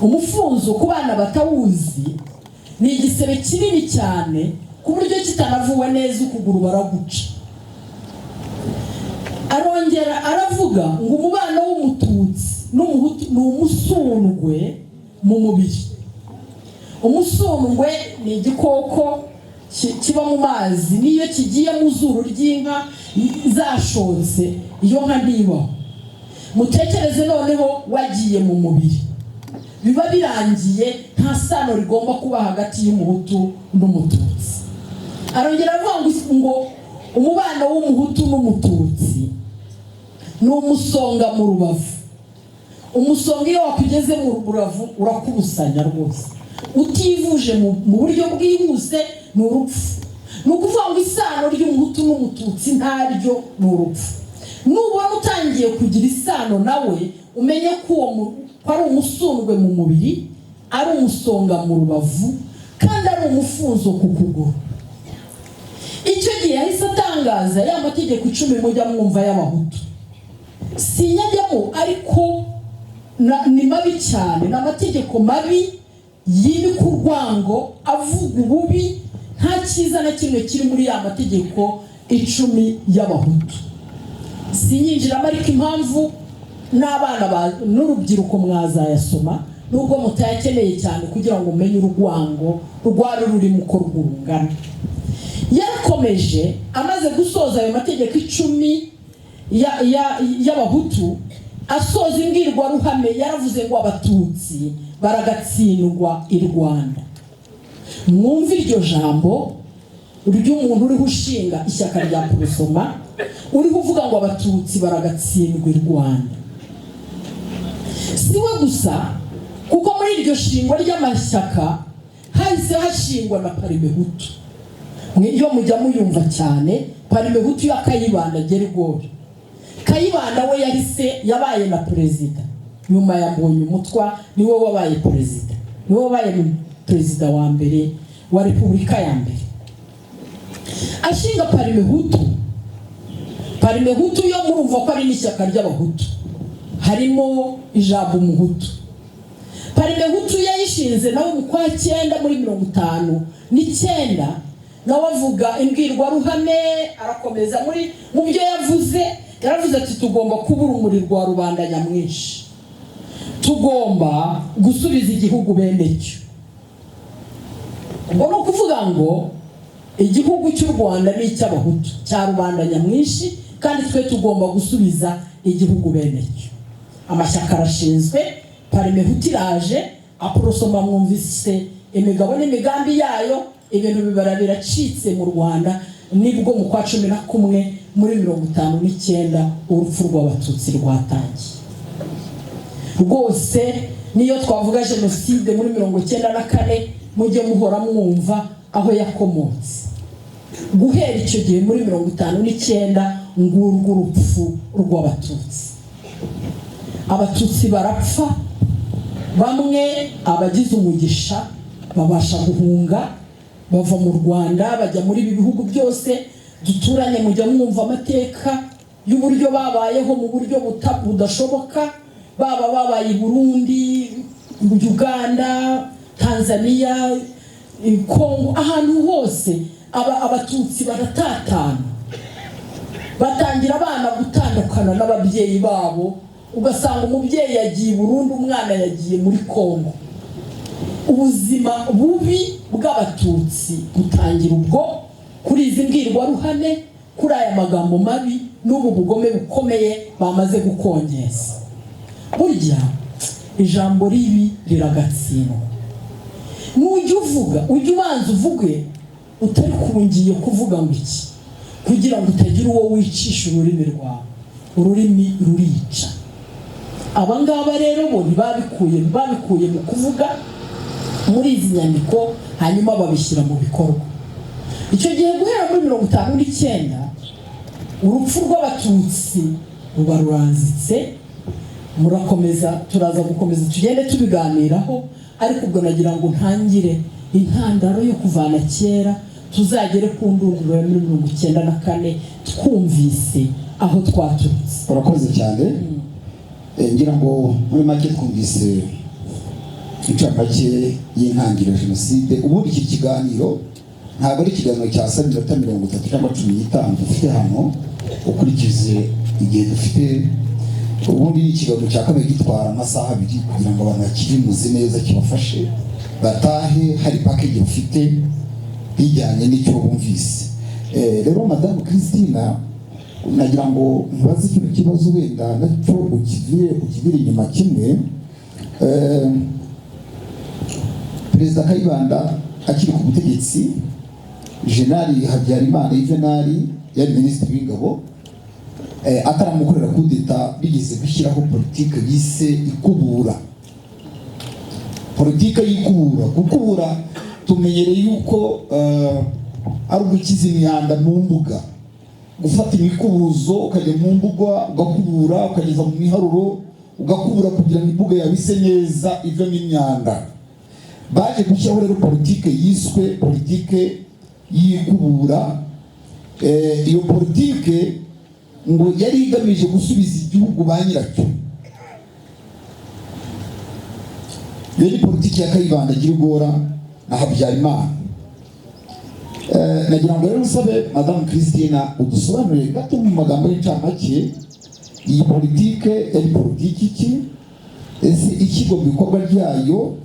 Umufunzo, ku bana batawuzi, ni igisebe kinini cyane ku buryo kitanavuwe neza ukuguru baraguca. Arongera aravuga ngo umubano w'Umututsi n'Umuhutu ni umusundwe mu mubiri. Umusundwe ni igikoko kiba mu mazi, n'iyo kigiye mu zuru ry'inka zashotse, iyo nka ntibaho. Mutekereze noneho wagiye mu mubiri, biba birangiye, nta sano rigomba kuba hagati y'Umuhutu n'Umututsi. Arongera avuga ngo umubano w'Umuhutu n'Umututsi ni umusonga mu rubavu. Umusonga iyo wakugeze mu rubavu urakubusanya rwose, utivuje mu buryo bwihuse ni urupfu. Ni ukuvuga ngo isano ry'Umuhutu n'Umututsi ntaryo, ni urupfu. Nubona utangiye kugira isano nawe, umenye ko uwo ko ari umusundwe mu mubiri, ari umusonga mu rubavu, kandi ari umufunzo ku kuguru. Icyo gihe yahise atangaza ya mategeko 10 mujya mwumva y'Abahutu. Sinyajyamo, ariko ni mabi cyane, ni amategeko mabi yimika urwango, avuga ububi, nta cyiza na kimwe kiri muri ya mategeko 10 y'Abahutu. Sinyinjiramo, ariko impamvu n'abana n'urubyiruko mwazayasoma, nubwo mutayakeneye cyane, kugira ngo umenye urwango rwari rurimo uko rwungana. Yarakomeje, amaze gusoza ayo mategeko 10 y'Abahutu, asoza imbwirwaruhame yaravuze ngo Abatutsi baragatsindwa i Rwanda. Mwumve iryo jambo ry'umuntu uriho ushinga ishyaka rya Aprosoma, uriho uvuga ngo Abatutsi baragatsindwa i Rwanda. Si we gusa, kuko muri iryo shingwa ry'amashyaka hahise hashingwa na Parimehutu. Iyo mujya muyumva cyane, Parimehutu ya Kayibanda Gerigori. Kayibanda we yahise yabaye na perezida nyuma ya Mbonyumutwa, niwe wabaye perezida, niwe wabaye perezida wa mbere wa repubulika ya mbere. Ashinga Parimehutu. Parimehutu yo murumva ko ari n'ishyaka ry'Abahutu, harimo ijambo Umuhutu. Parimehutu yayishinze nawe mu kwa cyenda muri 59. Nawe avuga imbwirwaruhame, arakomeza muri mu byo yavuze. Yaravuze ati: "Tugomba kuba urumuri rwa rubanda nyamwinshi, tugomba gusubiza igihugu bene cyo." Ubwo ni ukuvuga ngo igihugu cy'u Rwanda ni icy'Abahutu, cya rubanda nyamwinshi, kandi twe tugomba gusubiza igihugu bene cyo. Amashyaka arashinzwe, Parmehutu iraje, Aprosoma mwumvise imigabo n'imigambi yayo. Ibintu bibara biracitse mu Rwanda. Nibwo mu kwa 11 muri 59 urupfu rw'Abatutsi rwatangiye rwose. Niyo twavuga jenoside muri 94, mujye muhora mwumva aho yakomotse. Guhera icyo gihe muri 59, ngurwo urupfu rw'Abatutsi. Abatutsi barapfa, bamwe abagize umugisha babasha guhunga, bava mu Rwanda bajya muri ibi bihugu byose duturanye. Mujya mwumva amateka y'uburyo babayeho mu buryo budashoboka, baba babaye i Burundi, Uganda, Tanzania, Kongo, ahantu hose. Abatutsi baratatana, batangira abana gutandukana n'ababyeyi babo, ugasanga umubyeyi yagiye i Burundi, umwana yagiye muri Kongo. Ubuzima bubi bw'Abatutsi butangira ubwo, kuri izi mbwirwaruhame, kuri aya magambo mabi n'ubu bugome bukomeye bamaze gukongeza. Burya ijambo ribi riragatsindwa. Nujya uvuga, ujye ubanza uvuge utari kungiye kuvuga ngo iki, kugira ngo utagira uwo wicisha ururimi rwawe. Ururimi rurica. Aba ngaba rero bo ntibabikuye mu kuvuga muri izi nyandiko, hanyuma babishyira mu bikorwa. Icyo gihe guhera muri 59, urupfu rw'Abatutsi ruba ruranzitse. Murakomeza, turaza gukomeza tugende tubiganiraho, ariko ubwo nagira ngo ntangire intandaro yo kuvana kera, tuzagere ku ndunduro ya muri 94, twumvise aho twaturutse. Urakoze cyane. Ngira ngo muri make twumvise incamake y'intangiriro ya jenoside. Ubundi iki kiganiro ntabwo ari ikiganiro cya saa minota 30 cyangwa 15 dufite hano, ukurikije igihe dufite. Ubundi ni ikiganiro cya kabiri gitwara amasaha 2 kugira ngo abantu bakirimuze neza, kibafashe, batahe hari package bafite bijyanye n'icyo bumvise. Rero Madamu Christina, nagira ngo nkubaze kino kibazo, wenda nacyo ukivire inyuma kimwe. Perezida Kayibanda akiri ku butegetsi, Jenerali Habyarimana Yuvenali yari minisitiri w'ingabo, ataramukorera kudeta, bigeze gushyiraho politike yise ikubura. Politike y'ikubura, gukubura tumenyereye yuko ari ugukiza imyanda mu mbuga, gufata imikubuzo ukajya mu mbuga ugakubura, ukageza mu miharuro ugakubura, kugira ngo imbuga yawe ise neza, ivemo imyanda. Baje gushyiraho rero politike yiswe politike y'ikubura. Iyo politike ngo yari igamije gusubiza igihugu ba nyiracyo. Iyo ni politiki ya Kayibanda Girigora na Habyarimana. Nagira ngo rero nsabe Madamu Christina udusobanurire gato mu magambo y'incamake, iyi politike yari politiki ki? Ese ishyirwa mu bikorwa ryayo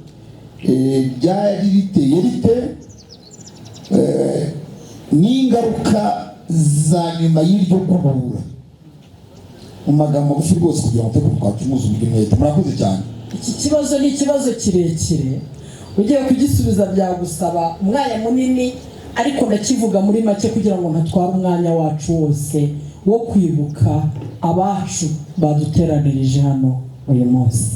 ryari riteye rite? N'ingaruka za nyuma y'iryo kubura, mu magambo magufi rwose, kugira ngo twe twacumuze uburyo umwete. Murakoze cyane. Iki kibazo ni ikibazo kirekire, ugiye kugisubiza byagusaba umwanya munini, ariko ndakivuga muri make kugira ngo ntatware umwanya wacu wose wo kwibuka abacu baduteranirije hano uyu munsi.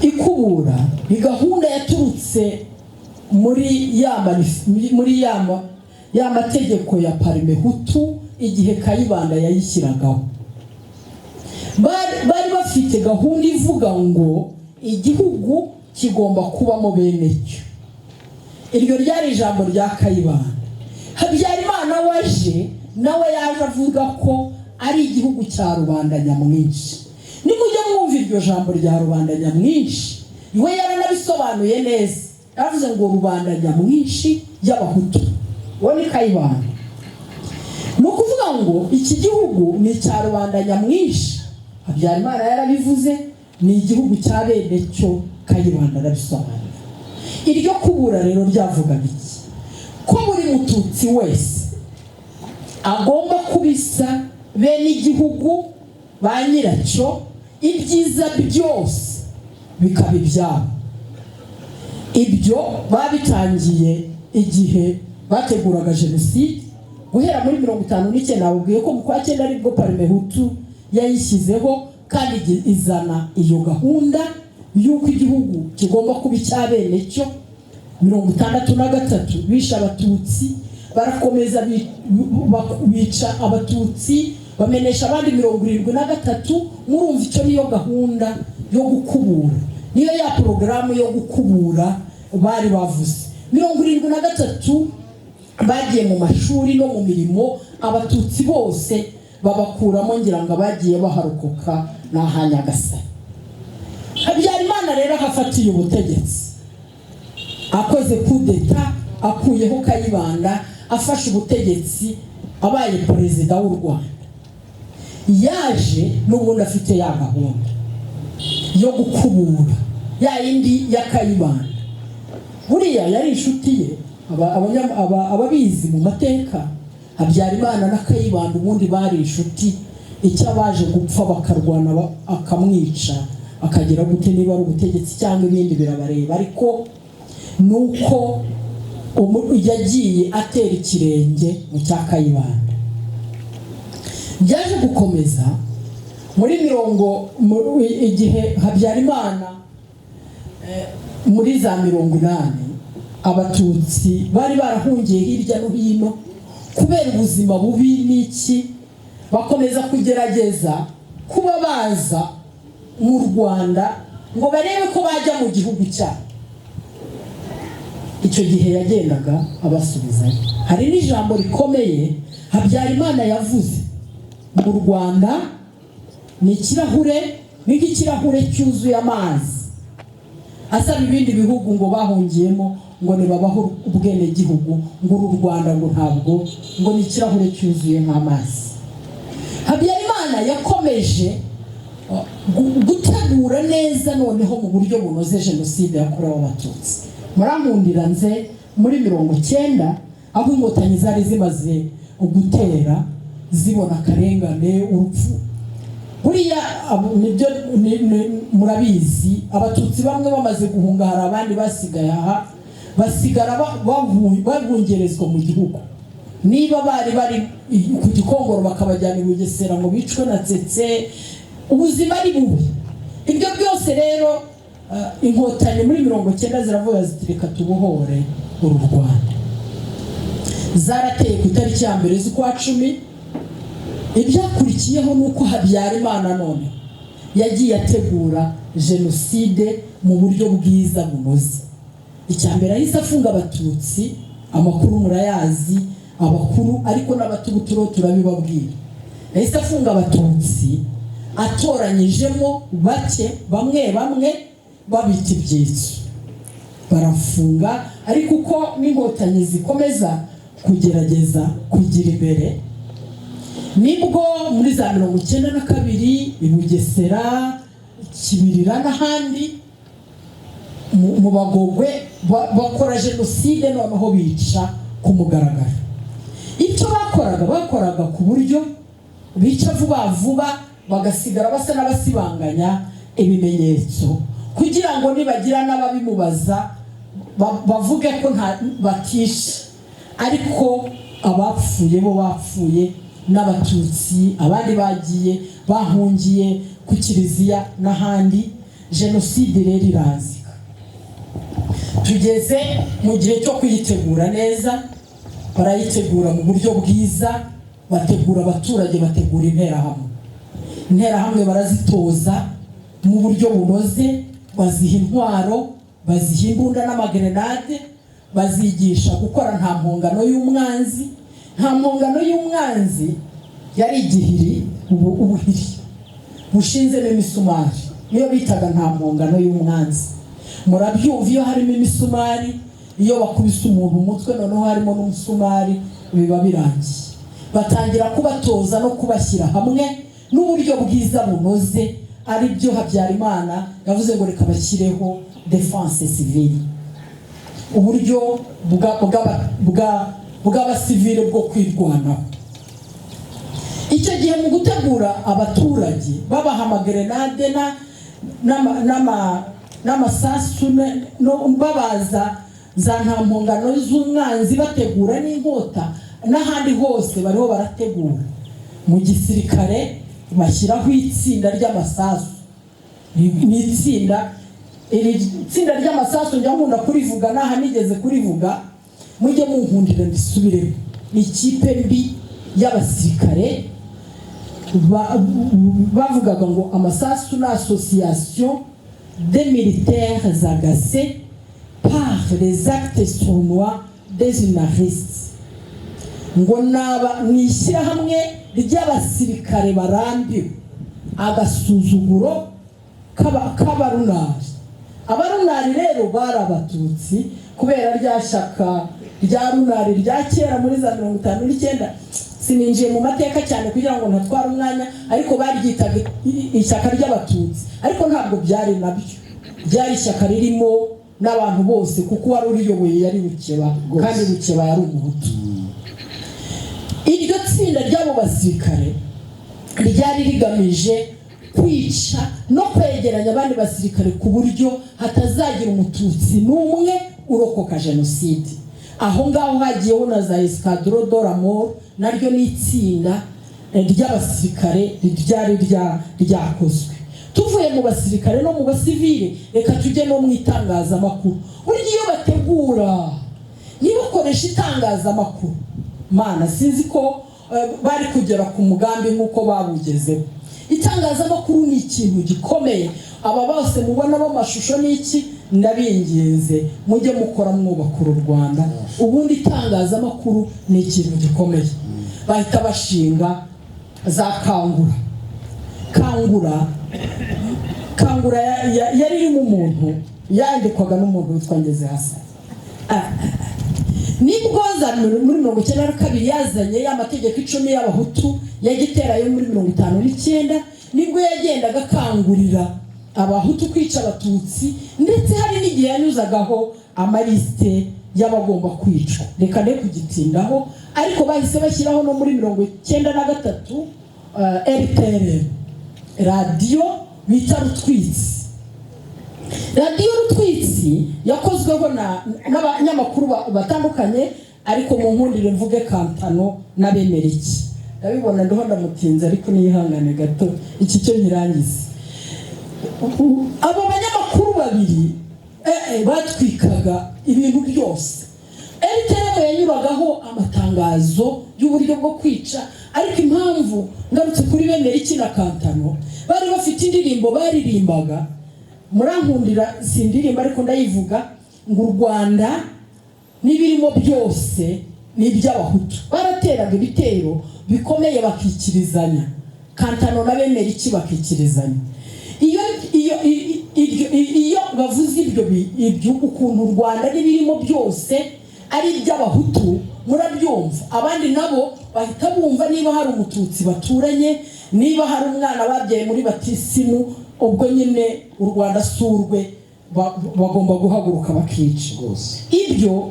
Ikubura ni gahunda yaturutse muri ya mategeko ya Parmehutu. Igihe Kayibanda yayishyiragaho, bari bafite gahunda ivuga ngo igihugu kigomba kubamo bene cyo. Iryo ryari ijambo rya Kayibanda. Habyarimana waje nawe yaje avuga ko ari igihugu cya rubanda nyamwinshi. Nimujya mwumva iryo jambo rya rubanda nyamwinshi, we yaranabisobanuye neza. Yaravuze ngo rubanda nyamwinshi y'Abahutu, uwo ni Kayibanda. Ni ukuvuga ngo iki gihugu ni icya rubanda nyamwinshi. Habyarimana yarabivuze, ni igihugu cya bene cyo. Kayibanda arabisobanura. Iryo kubura rero ryavugaga iki? Ko buri Mututsi wese agomba kubisa bene igihugu, ba nyiracyo, ibyiza byose bikaba ibyabo. Ibyo babitangiye igihe bateguraga jenoside guhera muri 59. Babwiye ko mu kwa cyenda aribwo Parmehutu yayishyizeho, kandi izana iyo gahunda y'uko igihugu kigomba kuba icya bene cyo. 63 bishe Abatutsi, barakomeza bica Abatutsi, bamenesha abandi 73. Murumva icyo niyo gahunda yo gukubura, niyo ya porogaramu yo gukubura bari bavuze. 73 bagiye mu mashuri no mu mirimo, Abatutsi bose babakuramo. Ngira ngo abagiye baharokoka ni aha Nyagasani. Habyarimana rero ahafatiye ubutegetsi, akoze kudeta, akuyeho Kayibanda, afashe ubutegetsi, abaye perezida w'u Rwanda, yaje n'ubundi afite ya gahunda yo gukubura, ya yindi ya Kayibanda. Buriya yari inshuti ye. Ababizi mu mateka, Habyarimana na Kayibanda ubundi bari inshuti. Icyo abaje gupfa bakarwana, akamwica, akagira gute, niba ari ubutegetsi cyangwa ibindi birabareba, ariko ni uko yagiye atera ikirenge mu cya Kayibanda. Byaje gukomeza muri mirongo igihe Habyarimana muri za 80, Abatutsi bari barahungiye hirya no hino kubera ubuzima bubi n'iki, bakomeza kugerageza kuba baza mu Rwanda ngo barebe ko bajya mu gihugu cyabo. Icyo gihe yagendaga abasubizayo. Hari n'ijambo rikomeye Habyarimana yavuze: mu Rwanda ni ikirahure, ni nk'ikirahure cyuzuye amazi, asaba ibindi bihugu ngo bahungiyemo ngo nibabaho ubwenegihugu, ngo uru Rwanda ngo ntabwo, ngo ni ikirahure cyuzuye nk'amazi. Habyarimana yakomeje gutegura neza noneho mu buryo bunoze jenoside yakorewe Abatutsi. Murankundira nze muri 90, aho Inkotanyi zari zimaze gutera, zibona akarengane, urupfu. Buriya nibyo murabizi, Abatutsi bamwe bamaze guhunga, hari abandi basigaye aha, basigara babungerezwa mu gihugu. Niba bari bari ku Gikongoro, bakabajyana i Bugesera ngo bicwe na tsetse, ubuzima ari bubi. Ibyo byose rero, Inkotanyi muri 90 ziravuga ziti: "Reka tubohore uru Rwanda." Zarateye ku itariki ya 1 z'ukwa 10. Ibyakurikiyeho ni uko Habyarimana none yagiye ategura jenoside mu buryo bwiza bunoze. Icya mbere, ahise afunga Abatutsi. Amakuru murayazi, abakuru, ariko n'abatubuturo turabibabwira. Yahise afunga Abatutsi atoranyijemo bake, bamwe bamwe babita ibyitso, barafunga. Ariko uko n'Inkotanyi zikomeza kugerageza kugira imbere, nibwo muri za 92 i Bugesera, Kibirira n'ahandi mu Bagogwe bakora jenoside, noneho bica ku mugaragaro. Icyo bakoraga, bakoraga ku buryo bica vuba vuba, bagasigara basa n'abasibanganya ibimenyetso, kugira ngo nibagira n'ababimubaza bavuge ko nta batishe. Ariko abapfuye bo bapfuye n'Abatutsi, abandi bagiye bahungiye ku kiliziya n'ahandi. Jenoside rero irazika. Tugeze mu gihe cyo kuyitegura neza. Barayitegura mu buryo bwiza, bategura abaturage, bategura Interahamwe. Interahamwe barazitoza mu buryo bunoze, baziha intwaro, baziha imbunda n'amagerenade, bazigisha gukora nta mpongano y'umwanzi. Nta mpongano y'umwanzi yari igihiri, ubuhiri bushinzemo imisumari, niyo bitaga nta mpongano y'umwanzi. Murabyumva, iyo harimo imisumari, iyo bakubise umuntu umutwe noneho harimo n'umusumari, biba birangiye. Batangira kubatoza no kubashyira hamwe n'uburyo bwiza bunoze, ari byo Habyarimana yavuze ngo reka bashyireho défense civile, uburyo bw'abasivile bwo kwirwanaho. Icyo gihe mu gutegura abaturage babaha amagerenade n'amasasu babaza za nta mpongano z'umwanzi, bategura n'inkota n'ahandi hose bariho barategura. Mu gisirikare bashyiraho itsinda ry'amasasu. Ni itsinda, iri tsinda ry'amasasu njya nkunda kurivuga n'aha nigeze kurivuga, mujye munkundira mbisubiremo. Ni ikipe mbi y'abasirikare bavugaga ngo amasasu ni association des militaires agacés par les actes sournois des unaristes, ngo naba ni ishyirahamwe ry'abasirikare barambiwe agasuzuguro k'abarunari. Abarunari rero bari Abatutsi kubera rya shyaka rya Runari rya kera muri za 59. Sininjiye mu mateka cyane kugira ngo ntatware umwanya, ariko baryitaga ishyaka ry'Abatutsi, ariko ntabwo byari nabyo, byari ishyaka ririmo n'abantu bose, kuko uwari uriyoboye yari Rukeba, kandi Rukeba yari Umuhutu. Iryo tsinda ry'abo basirikare ryari rigamije kwica no kwegeranya abandi basirikare ku buryo hatazagira Umututsi n'umwe urokoka jenoside. Aho ngaho hagiyeho na za escadron de la mort, naryo ni itsinda ry'abasirikare ryari ryakozwe. Tuvuye mu basirikare no mu basivile, reka tujye no mu itangazamakuru. Burya iyo bategura ntibakoreshe itangazamakuru, mana, sinzi ko bari kugera ku mugambi nk'uko babugezeho. Itangazamakuru ni ikintu gikomeye. Aba bose mubona b'amashusho n'iki, ndabinginze mujye mukora mwubaka uru Rwanda. Ubundi itangazamakuru ni ikintu gikomeye. Bahita bashinga za Kangura. Kangura yari irimo umuntu, yandikwaga n'umuntu witwa Ngeze Hasani. Nibwo za muri 92 yazanye ya mategeko 10 y'Abahutu ya Gitera yo muri 59, nibwo yagendaga akangurira Abahutu kwica Abatutsi, ndetse hari n'igihe yanyuzagaho amalisite y'abagomba kwicwa. Reka ne kugitindaho, ariko bahise bashyiraho no muri 93 RTR, radiyo bita Rutwitsi. Radiyo Rutwitsi yakozweho n'abanyamakuru batandukanye, ariko mu nkundire mvuge Kantano n'Abemeriki. Ndabibona ndiho ndamutinze, ariko niyihangane gato iki cyo nkirangize. Abo banyamakuru babiri batwikaga ibintu byose. RTM yanyuragaho amatangazo y'uburyo bwo kwica. Ariko impamvu ngarutse kuri Bemeriki na Kantano, bari bafite indirimbo baririmbaga, murankundira sindirimba ariko ndayivuga, ngo u Rwanda n'ibirimo byose ni iby'Abahutu. Barateraga ibitero bikomeye bakikirizanya, Kantano na Bemeriki bakikirizanya. Iyo bavuze ibyo ukuntu u Rwanda n'ibirimo byose ari iby'Abahutu, murabyumva, abandi nabo bahita bumva niba hari Umututsi baturanye, niba hari umwana babyaye muri batisimu, ubwo nyine u Rwanda si urwe, bagomba guhaguruka bakica. Ibyo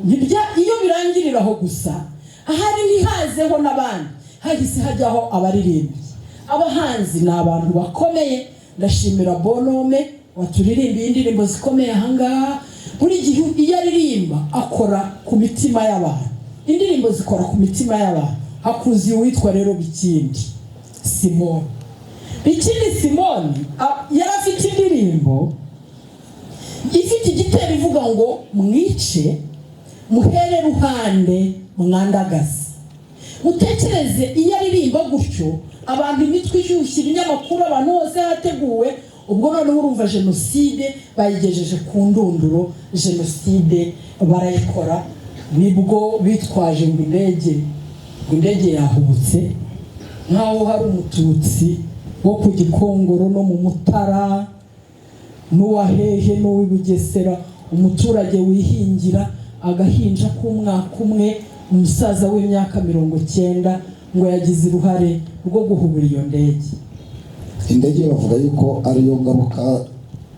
iyo birangirira aho gusa, ahari ntihazeho n'abandi, hahise hajyaho abaririmbyi. Abahanzi ni abantu bakomeye. Ndashimira Bonome waturirimbiye indirimbo zikomeye ahangaha. Buri gihe iyo aririmba akora ku mitima y'abantu, indirimbo zikora ku mitima y'abantu. Hakuziye uwitwa rero Bikindi Simoni. Bikindi Simoni yari afite indirimbo ifite igitero ivuga ngo mwice muhere ruhande mwandagaze. Mutekereze, iyo aririmba gutyo, abantu imitwe ishyushye, ibinyamakuru, abantu hose hateguwe. Ubwo noneho urumva jenoside bayigejeje ku ndunduro, jenoside barayikora. Nibwo bitwaje ngo indege yahubutse, nk'aho hari Umututsi wo ku Gikongoro no mu Mutara. N'uwa hehe, n'uw'i Bugesera, umuturage wihingira agahinja k'umwaka umwe, umusaza w'imyaka 90 ngo yagize uruhare rwo guhubura iyo ndege. Indege bavuga yuko ariyo ngaruka.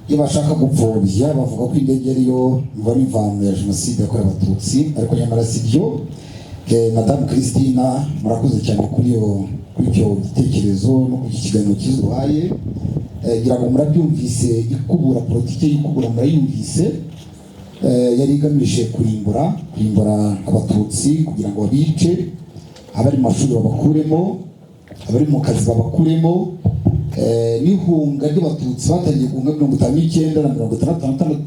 Iyo bashaka gupfobya, bavuga ko indege ariyo imva n'imvano ya Jenoside yakorewe Abatutsi, ariko nyamara si byo. Madamu Christina, murakoze cyane kuri icyo gitekerezo no ku kiganiro cyiza uhaye. Ngira ngo murabyumvise, ikubura, politiki y'ikubura murayumvise. Yari igamije kurimbura Abatutsi kugira ngo babice, abari mu mashuri babakuremo, abari mu kazi babakuremo. N'ihunga ry'Abatutsi batangiye guhunga 59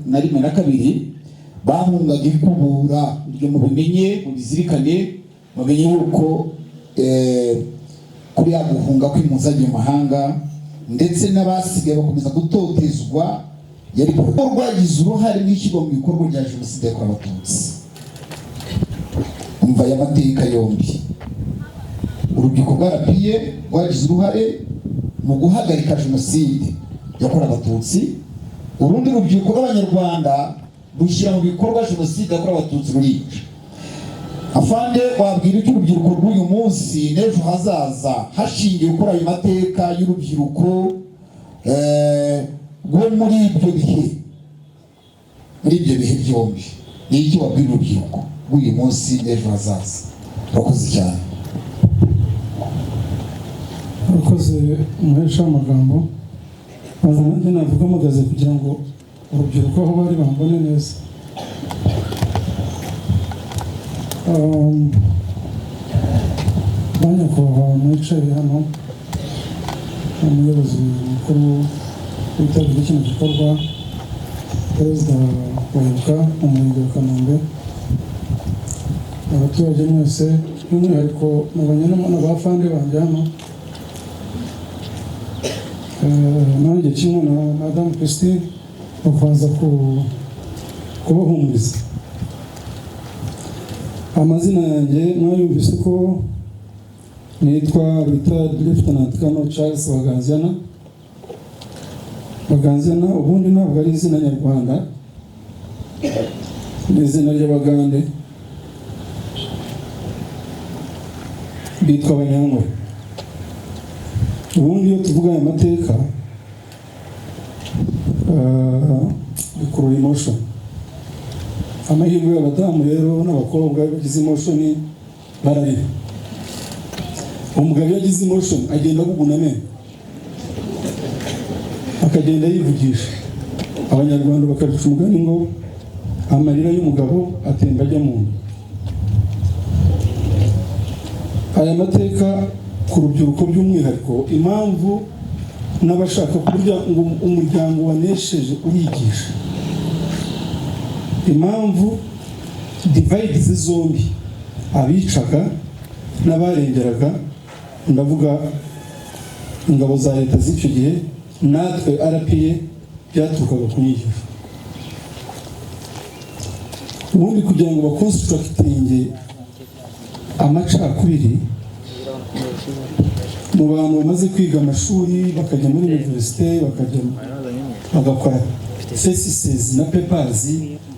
na 61 na 2, bahungaga ikubura. Ibyo mubimenye, mubizirikane, mumenye yuko kuri ya guhunga kw'impunzi zagiye mu mahanga, ndetse n'abasigaye bakomeza gutotezwa, yari rwagize uruhare mu ishyirwa mu bikorwa rya Jenoside yakorewe Abatutsi. Umva aya mateka yombi: urubyiruko rwa RPA rwagize uruhare mu guhagarika Jenoside yakorewe Abatutsi, urundi rubyiruko rw'Abanyarwanda rushyira mu bikorwa Jenoside yakorewe Abatutsi, rurica. Afande, wabwira icyo urubyiruko rw'uyu munsi n'ejo hazaza hashingiwe kuri ayo mateka y'urubyiruko rwo muri ibyo bihe byombi? Ni icyo wabwira urubyiruko rw'uyu munsi n'ejo hazaza? Urakoze cyane. Urakoze, umuhesha w'amagambo. Banza nanjye navuga mpagaze kugira ngo urubyiruko aho bari bambone neza. Ba nyakubahwa mwicaye hano, umuyobozi mukuru witabiriye kino gikorwa, perezida wa Ibuka mu murenge wa Kanombe, abaturage mwese, by'umwihariko mubanye n'abafande banjye hano, nanjye kimwe na Madamu Christine bakubanza kubahumuriza. Amazina yanjye mwayumvise ko nitwa Retired Lieutenant Colonel Charles Baganziana. Baganziana ubundi ntabwo ari izina nyarwanda, ni izina ry'Abagande bitwa Abanyankore. Ubundi iyo tuvuga aya mateka, bikurura emotion. Amahirwe y'abadamu rero n'abakobwa, iyo bagize emotion bararira. Umugabo iyo agize emotion agenda aguguna amenyo, akagenda yivugisha. Abanyarwanda bakabica umugani ngo amarira y'umugabo atemba ajya mu nda. Aya mateka ku rubyiruko by'umwihariko, impamvu n'abashaka kurya ngo umuryango wanesheje urigisha, impamvu divides zombi, abicaga n'abarengeraga, ndavuga ingabo za leta z'icyo gihe natwe RPA, byaturukaga ku nyigisho. Ubundi kugira ngo baconstructinge amacakubiri mu bantu bamaze kwiga amashuri, bakajya muri université, bakajya bagakora theses na papers,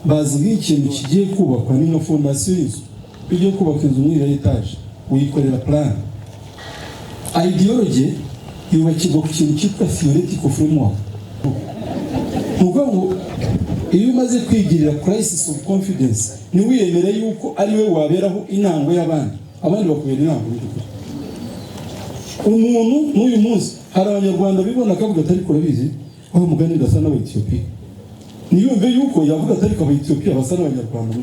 bazi nk'ikintu kigiye kubakwa ni nka fondation y'inzu. Iyo ugiye kubaka inzu muri ya étage, uyikorera plan. Ideology yubakirwa ku kintu cyitwa theoretical framework. Ni ukuvuga ngo iyo umaze kwigirira crisis of confidence, ntiwiyemere yuko ari we waberaho intango y'abandi, abandi bakubera intango. Mu by'ukuri umuntu n'uyu munsi hari Abanyarwanda bibona akavuga ati: "Ariko urabizi, aho mugani ndasa n'Abayetiyopiya." Ntiyumve yuko yavuga ati: "Ariko Abayetiyopiya basa n'Abanyarwanda."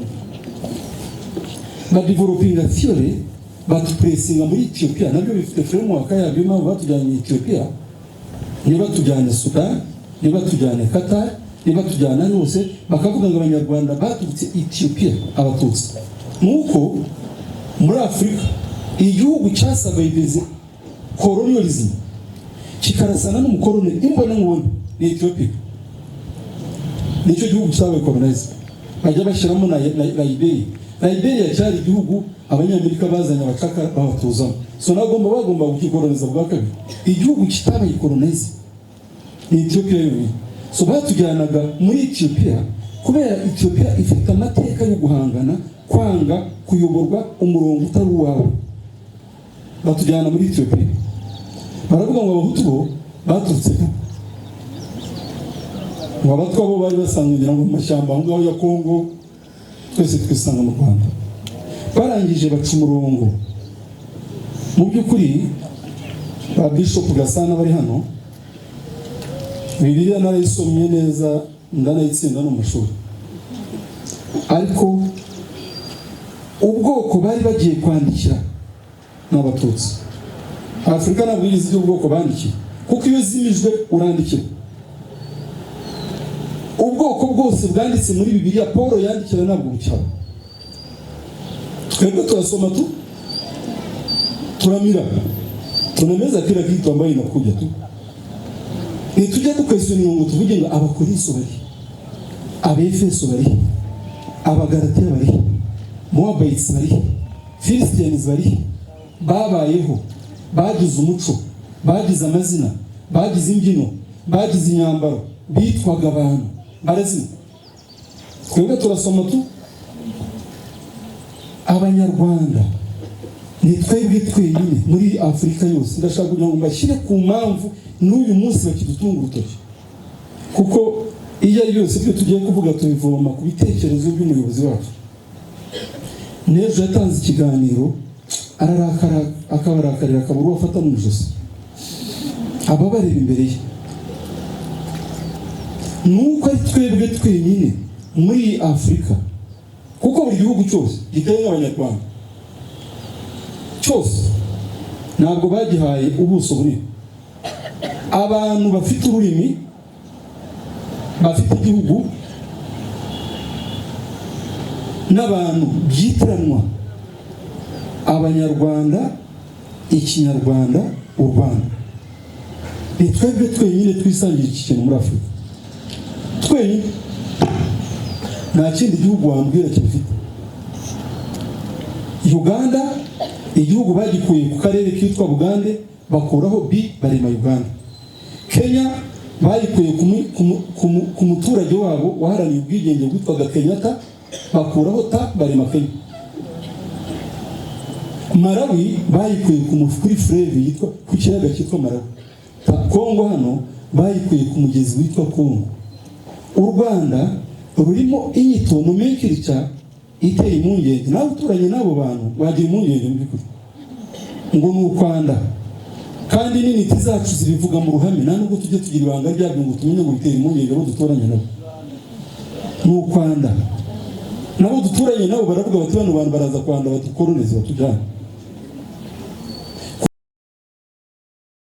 Badevelopinga theory, batuplacinga muri Etiyopiya. Nabyo bifite framework yabyo. Impamvu batujyanye Etiyopiya, niba tujyane Sudan, niba tujyane Qatar, niba tujyana hose, bakavuga ngo Abanyarwanda baturutse Etiyopiya, Abatutsi, nuko muri Afurika igihugu cyasurvivinze colonialism, kikarasana n'umukoloni imbona nkubone, ni Etiyopiya. Nicyo gihugu cyabaye colonized. Bajya bashyiramo na Liberia. Liberia cyari igihugu Abanyamerika bazanye abacakara babatuzamo, so nagomba bagomba kugikoloniza bwa kabiri. Igihugu kitabaye colonized ni Etiyopiya yonyine. So batujyanaga muri Ethiopia kubera Ethiopia ifite amateka yo guhangana, kwanga kuyoborwa umurongo utari uwawe. Batujyana muri Ethiopia, baravuga ngo Abahutu bo baturutse ngo Abatwa bo bari basanzwe, ngira ngo, mu mashyamba aho ngaho ya Kongo, twese twisanga mu Rwanda. Barangije baca umurongo. Mu by'ukuri, ba Bishop Gasana bari hano, Bibiliya narayisomye neza, ndanayitsinda no mu mashuri, ariko ubwoko bari bagiye kwandikira ni Abatutsi. Afurika ntabwo yigeze igira ubwoko bandikiye, kuko iyo zimijwe urandikira. Ubwoko bwose bwanditse muri Bibiliya Paul yandikira ntabwo bucyaba. Twebwe turasoma tu, turamira, tunameza kila kitu ambayo inakuja tu. Ntitujya duquestioninga ngo tuvuge ngo Abakorinso bari, Abefeso bari, Abagalatiya bari, Moabites bari, Philistines bari, babayeho, bagize umuco, bagize amazina, bagize imbyino, bagize imyambaro, bitwaga abantu, barazima. Twebwe turasoma tu. Abanyarwanda ni twebwe twenyine muri Afurika yose. Ndashaka kugira ngo mbashyire ku mpamvu n'uyu munsi bakidutunga urutoki, kuko iyo ari yose ibyo tugiye kuvuga tubivoma ku bitekerezo by'umuyobozi wacu. N'ejo yatanze ikiganiro ararakara, akabarakarira, akabura uwo afata mu ijosi aba bareba imbere ye. Nuko ari twebwe twenyine muri Afurika, kuko buri gihugu cyose giteye nk'Abanyarwanda cyose ntabwo bagihaye ubuso bunini, abantu bafite ururimi, bafite igihugu n'abantu byitiranwa Abanyarwanda, Ikinyarwanda, u Rwanda. Ni twebwe twenyine twisangira iki kintu muri Afurika, twenyine. Nta kindi gihugu wambwira kibifite. Uganda, igihugu bagikuye ku karere kitwa Bugande, bakuraho B, barema Uganda. Kenya bayikuye ku muturage wabo waharaniye ubwigenge witwaga Kenyatta, bakuraho ta, barema Kenya. Malawi bayikuye kuri fleuve yitwa, ku kiyaga cyitwa Malawi. Kongo hano bayikuye ku mugezi witwa Kongo. U Rwanda rurimo inyito nomenclature iteye impungenge. Nawe uturanye n'abo bantu wagira impungenge mu by'ukuri ngo ni ukwanda, kandi n'intiti zacu zibivuga mu ruhame. Nta nubwo tujye tugira ibanga ryabyo ngo tumenye ngo biteye impungenge abo duturanye nabo. Ni ukwanda, nabo duturanye nabo baravuga bati: "Bano bantu baraza kwanda, badukoroneze, batujyane."